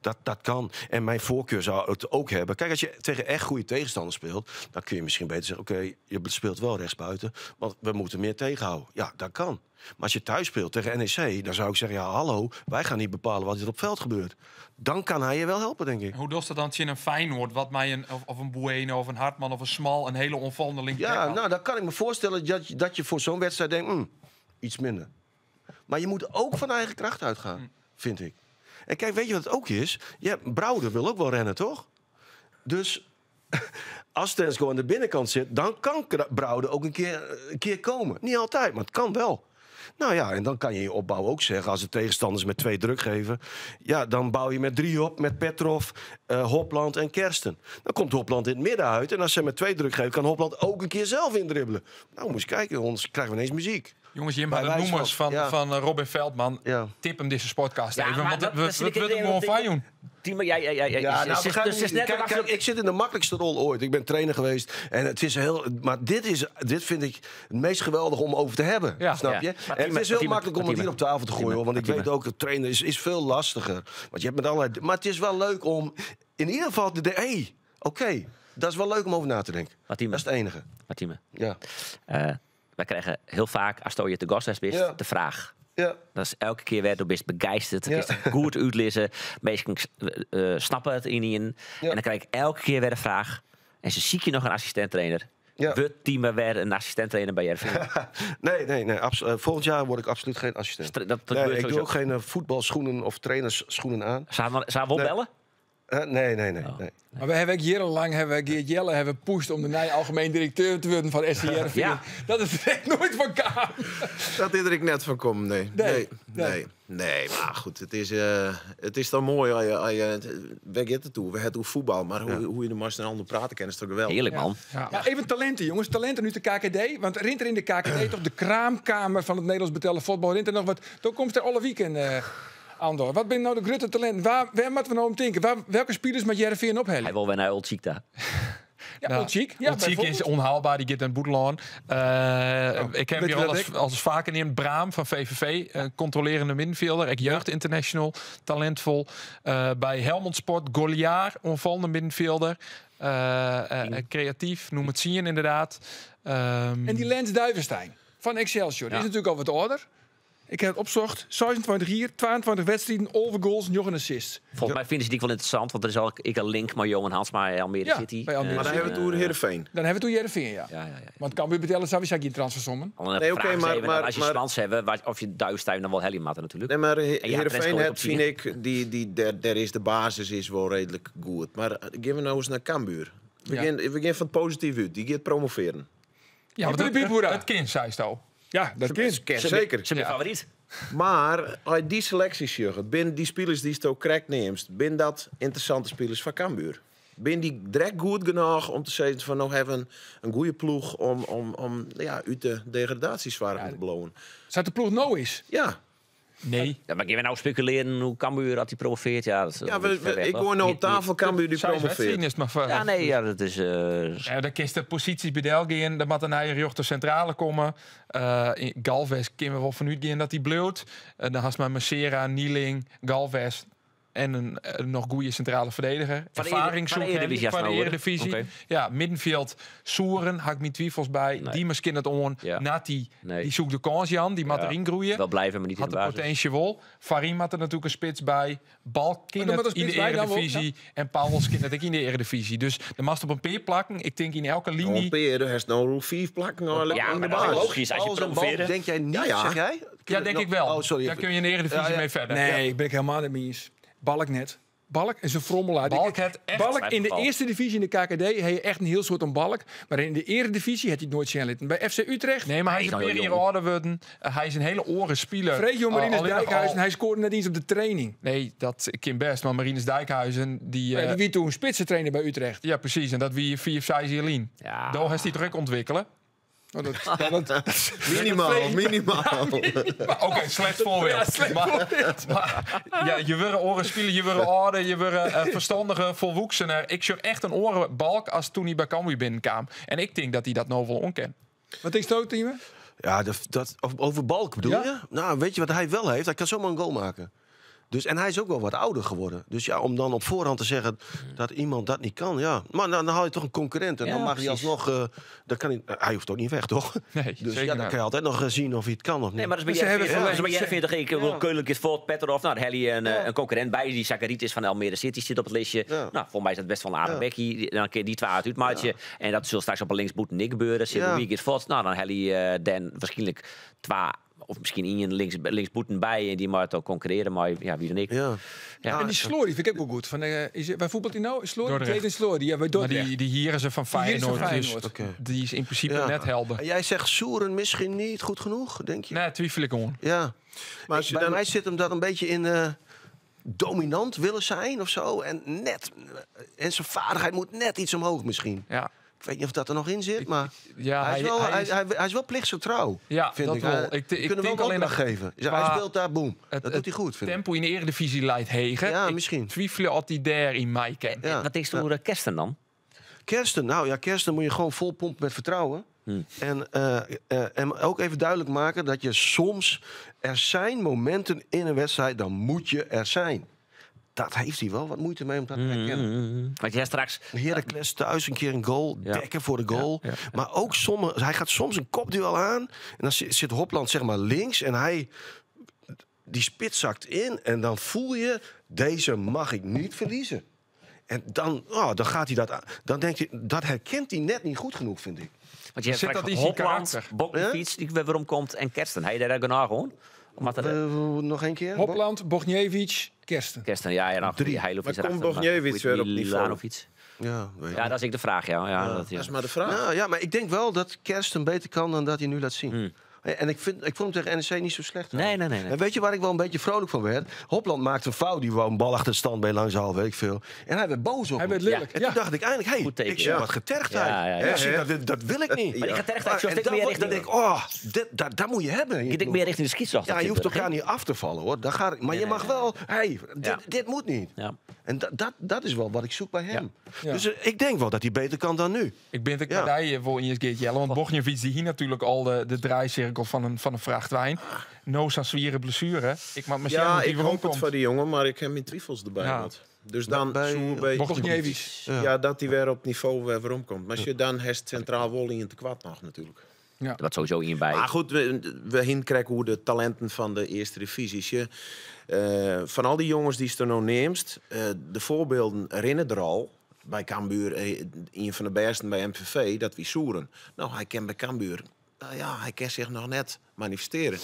S4: Dat kan. En mijn voorkeur zou het ook hebben. Kijk, als je tegen echt goede tegenstanders speelt... dan kun je misschien beter zeggen... oké, je speelt wel rechtsbuiten, want we moeten meer tegenhouden. Ja, dat kan. Maar als je thuis speelt tegen NEC, dan zou ik zeggen... ja, hallo, wij gaan niet bepalen wat er op veld gebeurt. Dan kan hij je wel helpen, denk ik.
S2: Hoe doet dat dan in een Feyenoord, wat mij een, of een Bueno of een Hartman of een Smal... een hele onvallende linkerback
S4: Ja,
S2: had?
S4: nou, dan kan ik me voorstellen dat je voor zo'n wedstrijd denkt... iets minder. Maar je moet ook van eigen kracht uitgaan, vind ik. En kijk, weet je wat het ook is? Ja, Brouwer wil ook wel rennen, toch? Dus als Trensko aan de binnenkant zit... dan kan Brouwer ook een keer komen. Niet altijd, maar het kan wel. Nou ja, en dan kan je in je opbouw ook zeggen... als de tegenstanders met 2 druk geven... ja, dan bouw je met 3 op, met Petrov, Hopland en Kersten. Dan komt Hopland in het midden uit... en als ze met 2 druk geven, kan Hopland ook een keer zelf indribbelen. Nou, moet eens kijken, anders krijgen we ineens muziek.
S2: Jongens, Jim,
S4: Bij
S2: maar de
S4: wijze
S2: noemers
S4: van, ja.
S2: van Robin Veldman. Tip hem deze podcast
S6: Ja,
S2: even,
S6: maar
S2: want
S6: dat is
S2: we
S6: ik
S2: willen
S6: denk
S2: hem gewoon
S6: dat
S2: van
S6: ik-
S2: doen.
S6: Timo, ja, ja, ja, ja,
S4: Ja,
S6: is-
S4: nou,
S6: is-
S4: begrijp
S6: dus
S4: me
S6: is
S4: niet.
S6: net
S4: Kijk,
S6: achter-
S4: kijk, ik zit in de makkelijkste rol ooit. Ik ben trainer geweest en het is heel, maar dit vind ik het meest geweldig om over te hebben. Snap
S6: Ja.
S4: je?
S6: Maar
S4: En het
S6: Timo,
S4: is heel
S6: Timo,
S4: makkelijk om het
S6: Timo.
S4: hier op tafel te gooien, hoor, want ik
S6: Timo.
S4: weet ook, het trainen is veel lastiger. Want je hebt met allerlei, maar het is wel leuk om in ieder geval te denken, hey, oké, dat is wel leuk om over na te denken.
S6: Maar Timo.
S4: Dat is het enige.
S6: Maar Timo.
S4: Ja.
S6: Wij krijgen heel vaak, als je te gast bent, de vraag. Dat is elke keer weer, du bist begeisterd. Het is goed uitlezen. Mensen snappen het in je. En dan krijg ik elke keer weer de vraag. En ze ziek je nog een assistent-trainer.
S4: Ja.
S6: Wurdt Tieme wer in assistint-trainer by Hearrenfean?
S4: Nee, nee, nee. Volgend jaar word ik absoluut geen assistent.
S6: Dat
S4: Nee,
S6: gebeurt
S4: ik doe
S6: sowieso.
S4: ook geen voetbalschoenen of trainersschoenen aan.
S6: Zou hij wel
S4: Nee.
S6: bellen?
S4: Nee, nee, nee,
S6: Oh.
S4: nee.
S1: Maar we hebben ook jarenlang hebben we Geert Jelle hebben pushed om de nieuwe algemeen directeur te worden van SC Hearrenfean.
S6: Ja.
S1: Dat is echt nooit van kamer.
S5: Dat is er ik net van kom, nee.
S1: Nee,
S5: Nee,
S1: nee.
S5: nee. Nee, maar goed, het is dan mooi als je, als je, we gaan het toe, we hebben het voetbal, maar hoe je de mast en ander praten kan is toch geweldig.
S6: Heerlijk, man.
S2: Ja.
S1: Maar even talenten, jongens. Talenten nu de KKD. Want rint er in de KKD toch de kraamkamer van het Nederlands betellen voetbal. Rint er nog wat. Toen komt er alle weekend, Andor. Wat ben nou de grote talent? Waar moeten we nou om denken? Welke spelers moet Hearrenfean ophellen?
S6: Hij wil weer naar Old Chic daar.
S1: Ja,
S2: Nou,
S1: Old Chic. Ja,
S2: Old Chic is
S1: bijvoorbeeld.
S2: onhaalbaar, die gaat naar Boedelaan. Ik heb
S1: weet
S2: hier
S1: je
S2: al
S1: dat
S2: als,
S1: ik?
S2: als vaker neemt Braam van VVV, een controlerende middenvelder. Ik jeugd international, talentvol. Bij Helmond Sport, Goliaar, onvallende middenvelder. Creatief, noem het zien inderdaad.
S1: En die Lens Duivenstein van Excelsior. Die is natuurlijk al wat ouder. Ik heb het opzocht. 26 hier, 22 wedstrijden, 11 goals, nog een assist.
S6: Volgens mij vinden ze die wel interessant, want er is al ik een link met Johan Hansma bij Almere
S1: Ja,
S6: City.
S1: bij Almere
S5: Maar dan hebben we het over Heerenveen.
S1: Dan hebben we toen Heerenveen, ja.
S6: Ja.
S1: Want Cambuur betellen zou je geen transfersommen.
S6: Alleen
S5: Nee,
S6: de
S5: oké,
S6: vraag is
S5: maar-
S6: even, als je Swans hebben, of je Duivestein dan wel Helly matten natuurlijk.
S5: Nee, maar
S6: En ja,
S5: Heerenveen
S6: Fresco
S5: het,
S6: op
S5: vind ik, daar is de basis is wel redelijk goed. Maar gaan we nou eens naar Cambuur. We, we gaan van het positief uit. Die gaat promoveren.
S2: Ja, want
S1: Hiep, hiep, hoera.
S2: het kind, zei ze al.
S1: Ja, dat kind.
S5: Ken,
S6: Ze
S5: zeker.
S6: Ze zijn favoriet.
S5: Maar als je die selectie ziet, binnen die spelers die het ook correct neemt, binnen dat interessante spelers van Cambuur. Ben die direct goed genoeg om te zeggen van nou hebben we een goede ploeg om uit de degradatiezwaar te blowen.
S1: Zou de ploeg nou is?
S5: Ja.
S2: Nee.
S6: Ja, maar gaan we nou speculeren hoe Cambuur dat hij promoveert? Ja, dat is
S5: Ja,
S6: een beetje ver weg,
S5: ik
S6: toch?
S5: gooi nou op tafel Cambuur die
S2: Zij is
S5: promoveert.
S2: wedstrijd is het maar voor.
S6: Ja, nee, ja, dat is...
S2: Ja, dan kiest de posities bij Delgië in. Dan moet een eigen jochter centrale komen. In Galvez kunnen we wel vanuit gaan dat hij bloot. Dan had maar Macera, Nieling, Galvez en een nog goede centrale verdediger.
S6: Van de
S2: Ervaring
S6: van de
S2: zoeken
S6: Eredivisie,
S2: van de
S6: als het nou
S2: Eredivisie.
S6: wordt.
S2: Ja, middenveld Soeren, hak mijn twijfels bij.
S6: Nee.
S2: Die misschien het on.
S6: Ja.
S2: Nati,
S6: Nee.
S2: die zoekt de kans, Jan. Die moet
S6: Ja.
S2: erin groeien.
S6: Wel blijven, maar niet
S2: Had
S6: in de
S2: de
S6: basis.
S2: potentie wel. Farim had er natuurlijk een spits bij. Balk
S1: Maar dan
S2: het
S1: moet een
S2: in de
S1: spits bij dan wel,
S2: Eredivisie. En Pauwels kind het ook in de Eredivisie. Dus de mast op een peer plakken. Ik denk in elke linie.
S5: Nou, Peer, er is nou 4 plakken eigenlijk
S6: Ja,
S5: in de
S6: maar dat is
S5: basis.
S6: logisch. Als je
S4: Pauwels en Balk,
S6: promoveert...
S4: denk jij niet,
S5: Ja, ja.
S4: zeg jij?
S2: Ja, denk ik wel.
S4: Oh, sorry.
S2: Daar kun je in de Eredivisie
S4: Ja, ja.
S2: mee verder.
S1: Nee, ik ben ik helemaal niet mee eens. Balk net. Balk is een frommelaar.
S2: Balk het echt.
S1: Balk in de
S6: Twijfelgeval.
S1: eerste divisie in de KKD heeft je echt een heel soort een balk. Maar in de eredivisie had hij het nooit zien litten. Bij FC Utrecht,
S2: Nee, maar hij is
S6: Hij
S2: een
S6: is al
S2: periode
S6: jong.
S2: ouder worden. Hij is een hele oren speler.
S1: Freek Marinus
S2: Alleen nog
S1: Dijkhuizen,
S2: al-
S1: hij scoorde net eens op de training.
S2: Nee, dat kan best. Maar Marinus Dijkhuizen, die...
S1: Ja, die wie toen spitsentrainer bij Utrecht.
S2: ja, precies. En dat wie 4 of 6 jaar lien.
S6: Ja.
S2: Daar heeft hij druk ontwikkelen.
S1: Oh, dat,
S5: Minimaal, minimaal.
S2: Maar Oké, slecht voorbeeld.
S1: Ja, slecht
S2: maar,
S1: voorbeeld.
S2: maar, ja, je wordt oren spelen, je wordt ouder, je wordt verstandige, volwoeksener. Ik zocht echt een orenbalk als toen hij bij Cambuur binnenkwam. En ik denk dat hij dat nou wel onkent.
S1: Wat is het ook, Tieme?
S4: Ja, over Balk bedoel
S1: Ja?
S4: je? Nou, weet je wat hij wel heeft? Hij kan zomaar een goal maken. Dus, en hij is ook wel wat ouder geworden. Dus ja, om dan op voorhand te zeggen dat iemand dat niet kan, ja. Maar dan haal je toch een concurrent. En
S6: Ja,
S4: dan mag hij
S6: precies.
S4: alsnog... dan kan hij, hij hoeft ook niet weg, toch?
S2: Nee,
S4: Dus
S2: zeker
S4: ja, dan
S2: niet.
S4: kan je altijd nog zien of hij het kan of niet.
S6: Nee, maar dat is
S1: Ze
S6: bij
S1: hebben
S6: Heerenveen
S1: verlengd.
S6: dat is bij Heerenveen toch? Ik wil Keulen is voor Petrov. Nou, daar heb je een concurrent bij. Die Zakaritis van Almere City zit op het listje.
S4: Ja.
S6: Nou, volgens mij is dat best wel een aardig bekkie. Dan kun je die twee uit uitmaatje. En dat zullen straks op een linksboet niks gebeuren. Zit
S4: Ja.
S6: is voort. Nou, dan heb je dan waarschijnlijk twee of misschien één linksboeten bij. En die moet ook concurreren. Maar ja, wie dan ik.
S4: Ja.
S6: Ja.
S1: En die Slory vind ik ook wel goed. Van, waar voetbalt hij nou? Slory?
S2: Dordrecht.
S1: Tweede Slory. Ja, bij
S2: Maar
S1: Dordrecht.
S2: die hier is van
S1: Die hier is van
S2: Feyenoord. Dus
S1: Feyenoord.
S4: Oké.
S2: die is in principe
S4: Ja.
S2: net helder.
S4: En jij zegt Soeren misschien niet goed genoeg, denk je?
S2: Nee, twijfel ik om.
S4: Ja.
S5: Maar als je
S4: Bij
S5: dan,
S4: mij zit hem dat een beetje in dominant willen zijn of zo. En net. En zijn vaardigheid moet net iets omhoog misschien.
S2: Ja,
S4: Ik weet niet of dat er nog in zit, maar
S2: ja,
S4: hij, is wel, hij is wel plichtsgetrouw.
S2: Ja,
S4: vind
S2: dat
S4: ik.
S2: wel.
S4: Hij-
S2: Ik
S4: we
S2: ik
S4: kunnen
S2: denk
S4: wel een
S2: alleen
S4: opdracht
S2: dat
S4: geven. Ja,
S2: qua
S4: hij speelt daar, boem.
S2: het,
S4: Dat doet hij goed, vind ik.
S2: tempo in de Eredivisie leidt hegen.
S4: Ja,
S2: Ik
S4: misschien.
S2: twijfel altijd hij daar in mij kent.
S4: Ja.
S6: Wat denk je over Kersten dan?
S4: Kersten, nou ja, Kersten moet je gewoon vol pompen met vertrouwen. En, en ook even duidelijk maken dat je soms... Er zijn momenten in een wedstrijd, dan moet je er zijn. Dat heeft hij wel wat moeite mee om dat te herkennen.
S6: Want jij straks...
S4: Heracles thuis een keer een goal,
S6: Ja.
S4: dekken voor de goal.
S2: Ja, ja.
S4: Maar ook sommige, hij gaat soms een kopduel aan. En dan zit Hopland zeg maar links en hij, die spits zakt in. En dan voel je, deze mag ik niet verliezen. En dan, oh, dan gaat hij dat aan. Dan denkt hij, dat herkent hij net niet goed genoeg, vind ik.
S6: Want je
S2: Zit
S6: hebt
S2: dat
S6: straks
S2: in zijn
S6: Hopland,
S2: karakter?
S6: Bokjevic, die weer waarom komt en Kersten. Hij daar genoeg aan? Omdat er,
S4: Nog één keer?
S1: Hopland, Bogniewicz, Kersten.
S6: Kersten, ja, ja, dan
S4: Drie.
S6: Hij loopt
S5: Maar
S6: iets
S5: komt
S6: erachter, maar
S5: Bogniewicz weer op niveau?
S6: Milanovic.
S4: Ja, weet ik
S6: Ja, dat is ik de vraag, ja. Ja, dat, ja.
S5: Dat is maar de vraag.
S4: Nou, ja, maar ik denk wel dat Kersten beter kan dan dat hij nu laat zien. En ik vond hem tegen NEC niet zo slecht.
S6: Nee, nee, nee, nee.
S4: En weet je waar ik wel een beetje vrolijk van werd? Hopland maakte een fout. Die wou een bal achter het standbeen langs de hal, weet ik veel. En hij werd boos op
S1: Hij
S4: hem.
S1: werd lelijk.
S4: En
S1: Ja.
S4: toen dacht ik eindelijk, hey,
S6: Goed teken,
S4: ik zie
S6: ja.
S4: wat getergdheid.
S6: Ja, ja, ja.
S4: Ik zie dat wil ik niet.
S6: Maar die getergdheid
S4: Maar-
S6: zocht
S4: en
S6: ik
S4: dan
S6: meer
S4: word- Dan
S6: richting-
S4: denk ik, oh, dat moet je hebben. in je
S6: Ik denk
S4: ploeg.
S6: meer richting de schietslag.
S4: Ja, je hoeft elkaar niet af te vallen, hoor. Daar gaat, maar je
S6: nee,
S4: mag
S6: nee.
S4: wel, hey,
S6: Ja.
S4: dit moet niet.
S6: Ja.
S4: En dat is wel wat ik zoek bij hem.
S1: Ja.
S4: Dus ik denk wel dat hij beter kan dan nu.
S2: Ik ben het
S4: Ja.
S2: bij wel in je Geert Jelle. Want Bogniewicz die hier natuurlijk al de draaicirkel van een vrachtwijn. Noza zwieren blessure. Ik maak me
S5: Ja,
S2: die
S5: ik
S2: waarom
S5: hoop het
S2: komt.
S5: voor die jongen, maar ik heb mijn twijfels erbij.
S2: Ja.
S5: want. Dus dan
S4: Bij-
S5: zoe bij
S1: Bogniewicz.
S5: ja. dat hij weer op niveau weer waarom komt. Maar als je dan heeft centraal wel in te kwad nog natuurlijk.
S6: Er wat sowieso in bij.
S5: Maar goed, we hinkrijgen hoe de talenten van de eerste divisie. Je, van al die jongens die ze er nou neemt, de voorbeelden rennen er al. Bij Cambuur, een van de besten bij MVV, dat wie Soeren. Nou, hij kent bij Cambuur. Nou ja, hij kan zich nog net manifesteren.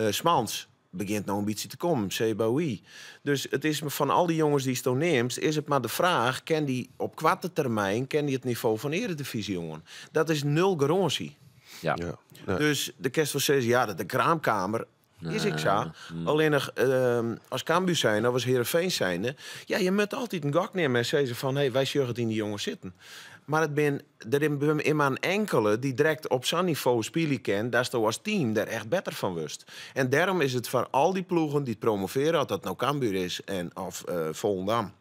S5: Smans begint nou een beetje te komen, Sebaoui. Dus het is me van al die jongens die ze neemt, is het maar de vraag: ken die op korte termijn ken die het niveau van Eredivisie, jongen? Dat is nul garantie.
S6: Ja.
S4: Ja. Nee.
S5: Dus de kerst van 6 jaar, de kraamkamer is ik zo. Alleen nog als Cambuur zijn of als Heerenveen zijn, ja, je moet altijd een gok nemen en zeggen van, hé, hey, wij zullen het in die jongens zitten. Maar het ben, er in maar een enkele die direct op zo'n niveau spelen kan, daar is toch als team daar echt beter van wust. En daarom is het voor al die ploegen die het promoveren, of dat nou Cambuur is en of Volendam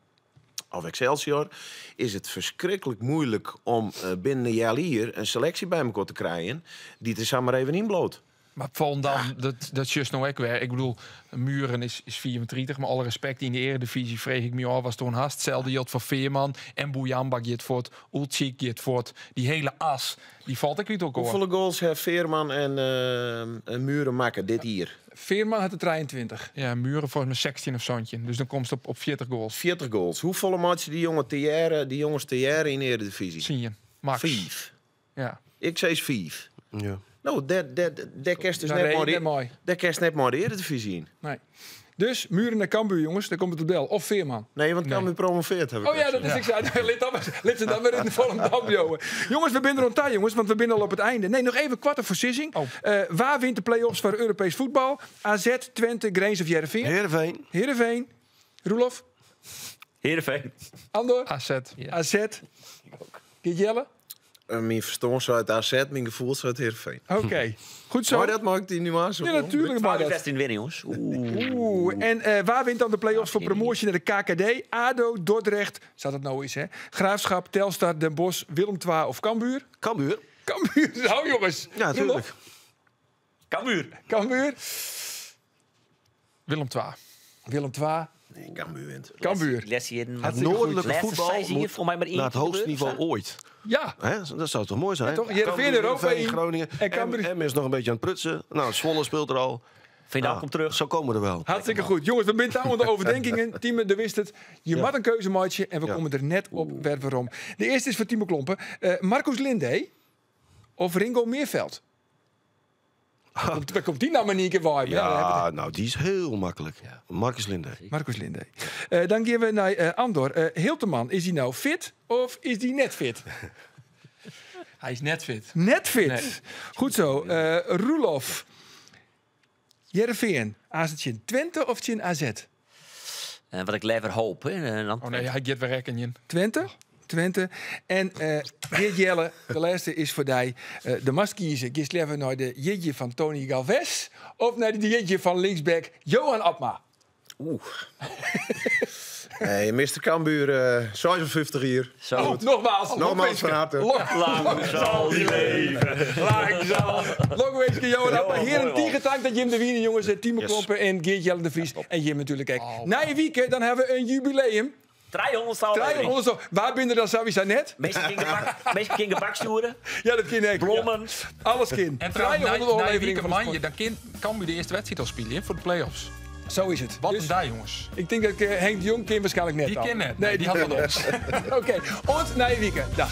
S5: of Excelsior, is het verschrikkelijk moeilijk om binnen een jaar hier een selectie bij elkaar te krijgen die het er samen maar even inbloot.
S2: Maar Volendam, dat is juist nou ook weer. Ik bedoel, Muren is 34, maar alle respect in de Eredivisie vreeg ik me al was toen haast. Hetzelfde geldt voor Veerman en Bouyamba gaat voort, Ulcik gaat voort. Die hele as, die valt ik niet ook hoor.
S5: Hoeveel goals heeft Veerman en Muren maken dit hier?
S1: Veerman had de 23.
S2: Ja, Muren volgens mij 16 of zo'ntje. Dus dan komt ze op 40 goals.
S5: 40 goals. Hoeveel matchen die jongen Thierry, die jongens Thierry in de Eredivisie?
S2: Zie je. Max.
S5: 5.
S2: Ja.
S5: Ik zei 5.
S4: Ja.
S5: Nou, daar kerst dus
S1: Daar
S5: net
S1: reed
S5: maar
S1: net
S5: de,
S1: mooi.
S5: daar kerst net maar de Eredivisie in.
S1: Nee. Dus Muren naar Cambuur, jongens. Daar komt het op del. Of Veerman.
S5: Nee, want Cambuur promoveert heb ik
S1: Oh ja,
S5: net
S1: dat is ik zei. Lid ze dan weer in de Volendam, jongen. Jongens, we zijn er rond tijd, jongens, want we zijn al op het einde. Nee, nog even kwart voor sissing.
S2: Oh.
S1: Waar wint de play-offs voor Europees voetbal? AZ, Twente, Grains of Heerenveen?
S4: Heerenveen.
S1: Heerenveen. Roelof?
S6: Heerenveen.
S1: Andor?
S2: AZ.
S6: Ja.
S1: AZ. Geert Jelle?
S5: Mijn verstand zou uit AZ, mijn gevoel zou uit Heerenveen.
S1: Oké. Goed zo.
S5: Maar dat mag ik die nu maar zo.
S1: Ja, natuurlijk maar dat.
S6: 16 winnen, jongens. Oeh.
S1: Oeh, en waar wint dan de play-offs voor promotie naar de KKD? ADO, Dordrecht, zou dat nou eens, hè? Graafschap, Telstar, Den Bosch, Willem II of Cambuur?
S4: Cambuur.
S1: Cambuur, nou jongens.
S4: Ja, natuurlijk.
S6: Cambuur.
S1: Cambuur.
S2: Willem II.
S1: Willem II.
S5: Nee, Cambuur wint.
S1: Cambuur.
S6: Lessie in.
S4: Het noordelijke
S6: Laatste
S4: voetbal
S6: seizoen
S4: moet
S6: volgens mij maar één
S4: naar het
S6: keer
S4: hoogste
S6: gebeuren,
S4: niveau ooit.
S1: Ja.
S4: Hè? Dat zou toch mooi zijn?
S1: Ja, toch? Heerenveen, Europa
S4: Heerenveen,
S1: in.
S4: Groningen.
S1: En Cambuur.
S4: M is nog een beetje aan het prutsen. Nou, Zwolle speelt er al.
S6: Veendam
S4: Ah,
S6: komt terug.
S4: Zo komen we er wel.
S1: Hartstikke goed. Jongens, we zijn aan de overdenkingen. Tieme, de wist het. Je
S4: Ja.
S1: moet een keuze maken en we
S4: Ja.
S1: komen er net op waar waarom. De eerste is voor Timo Klompen. Marcus Lindé of Ringo Meerveld? Waar komt die nou maar niet een keer bij?
S4: Ja, nou, die is heel makkelijk. Marcus Lindé.
S1: Marcus Lindé. Dan gaan we naar Andor. Hilterman, is hij nou fit of is hij net fit?
S2: Hij is net fit.
S1: Net fit.
S2: Nee.
S1: Goed zo. Roelof. Heerenveen. AZ Twente of Chin AZ?
S6: Wat ik lever hoop. Hè. Dan
S2: Oh nee, hij gaat weer rekken.
S1: Twente. Twente. En Geert Jelle, de laatste is voor die. De mast kiezen. Kies liever naar de jetje van Tony Galvez of naar de jetje van linksback Johan Abma?
S5: Oeh. Nee, Mr. Cambuur, 56 hier.
S6: Zo.
S1: Oh, nogmaals.
S5: Nogmaals van harte.
S6: Lang zal die leven.
S1: Lang zal. Lokwenske Johan Abma.
S6: Johan,
S1: Heren,
S6: mooi, man.
S1: tiegen dank dat Jim de Wiener, jongens. Timo
S4: Yes.
S1: Klompen en Geert Jelle de Vries. En Jim natuurlijk. Kijk. Na je weekend, dan hebben we een jubileum.
S6: 300 aflevering.
S1: 300 zo. Waar binnen dan sowieso net?
S6: Meeste kinderbak, bak sturen.
S1: Ja, dat kind ik.
S6: Blommen.
S1: Ja. Alles kind.
S2: En trouwens,
S1: 300
S2: na je
S1: afleveringen
S2: weekend
S1: van de
S2: man, je,
S1: sport.
S2: dan kan Cambuur de eerste wedstrijd al spelen hè, voor de play-offs.
S1: Zo is het.
S2: Wat
S1: Dus
S2: een dag, jongens.
S1: Ik denk dat ik Henk de Jong ken waarschijnlijk net
S2: Die
S1: al.
S2: ken net.
S1: Nee, die
S2: Die
S1: had
S2: had
S1: van ons. Oké, ont na je weekend. Dag.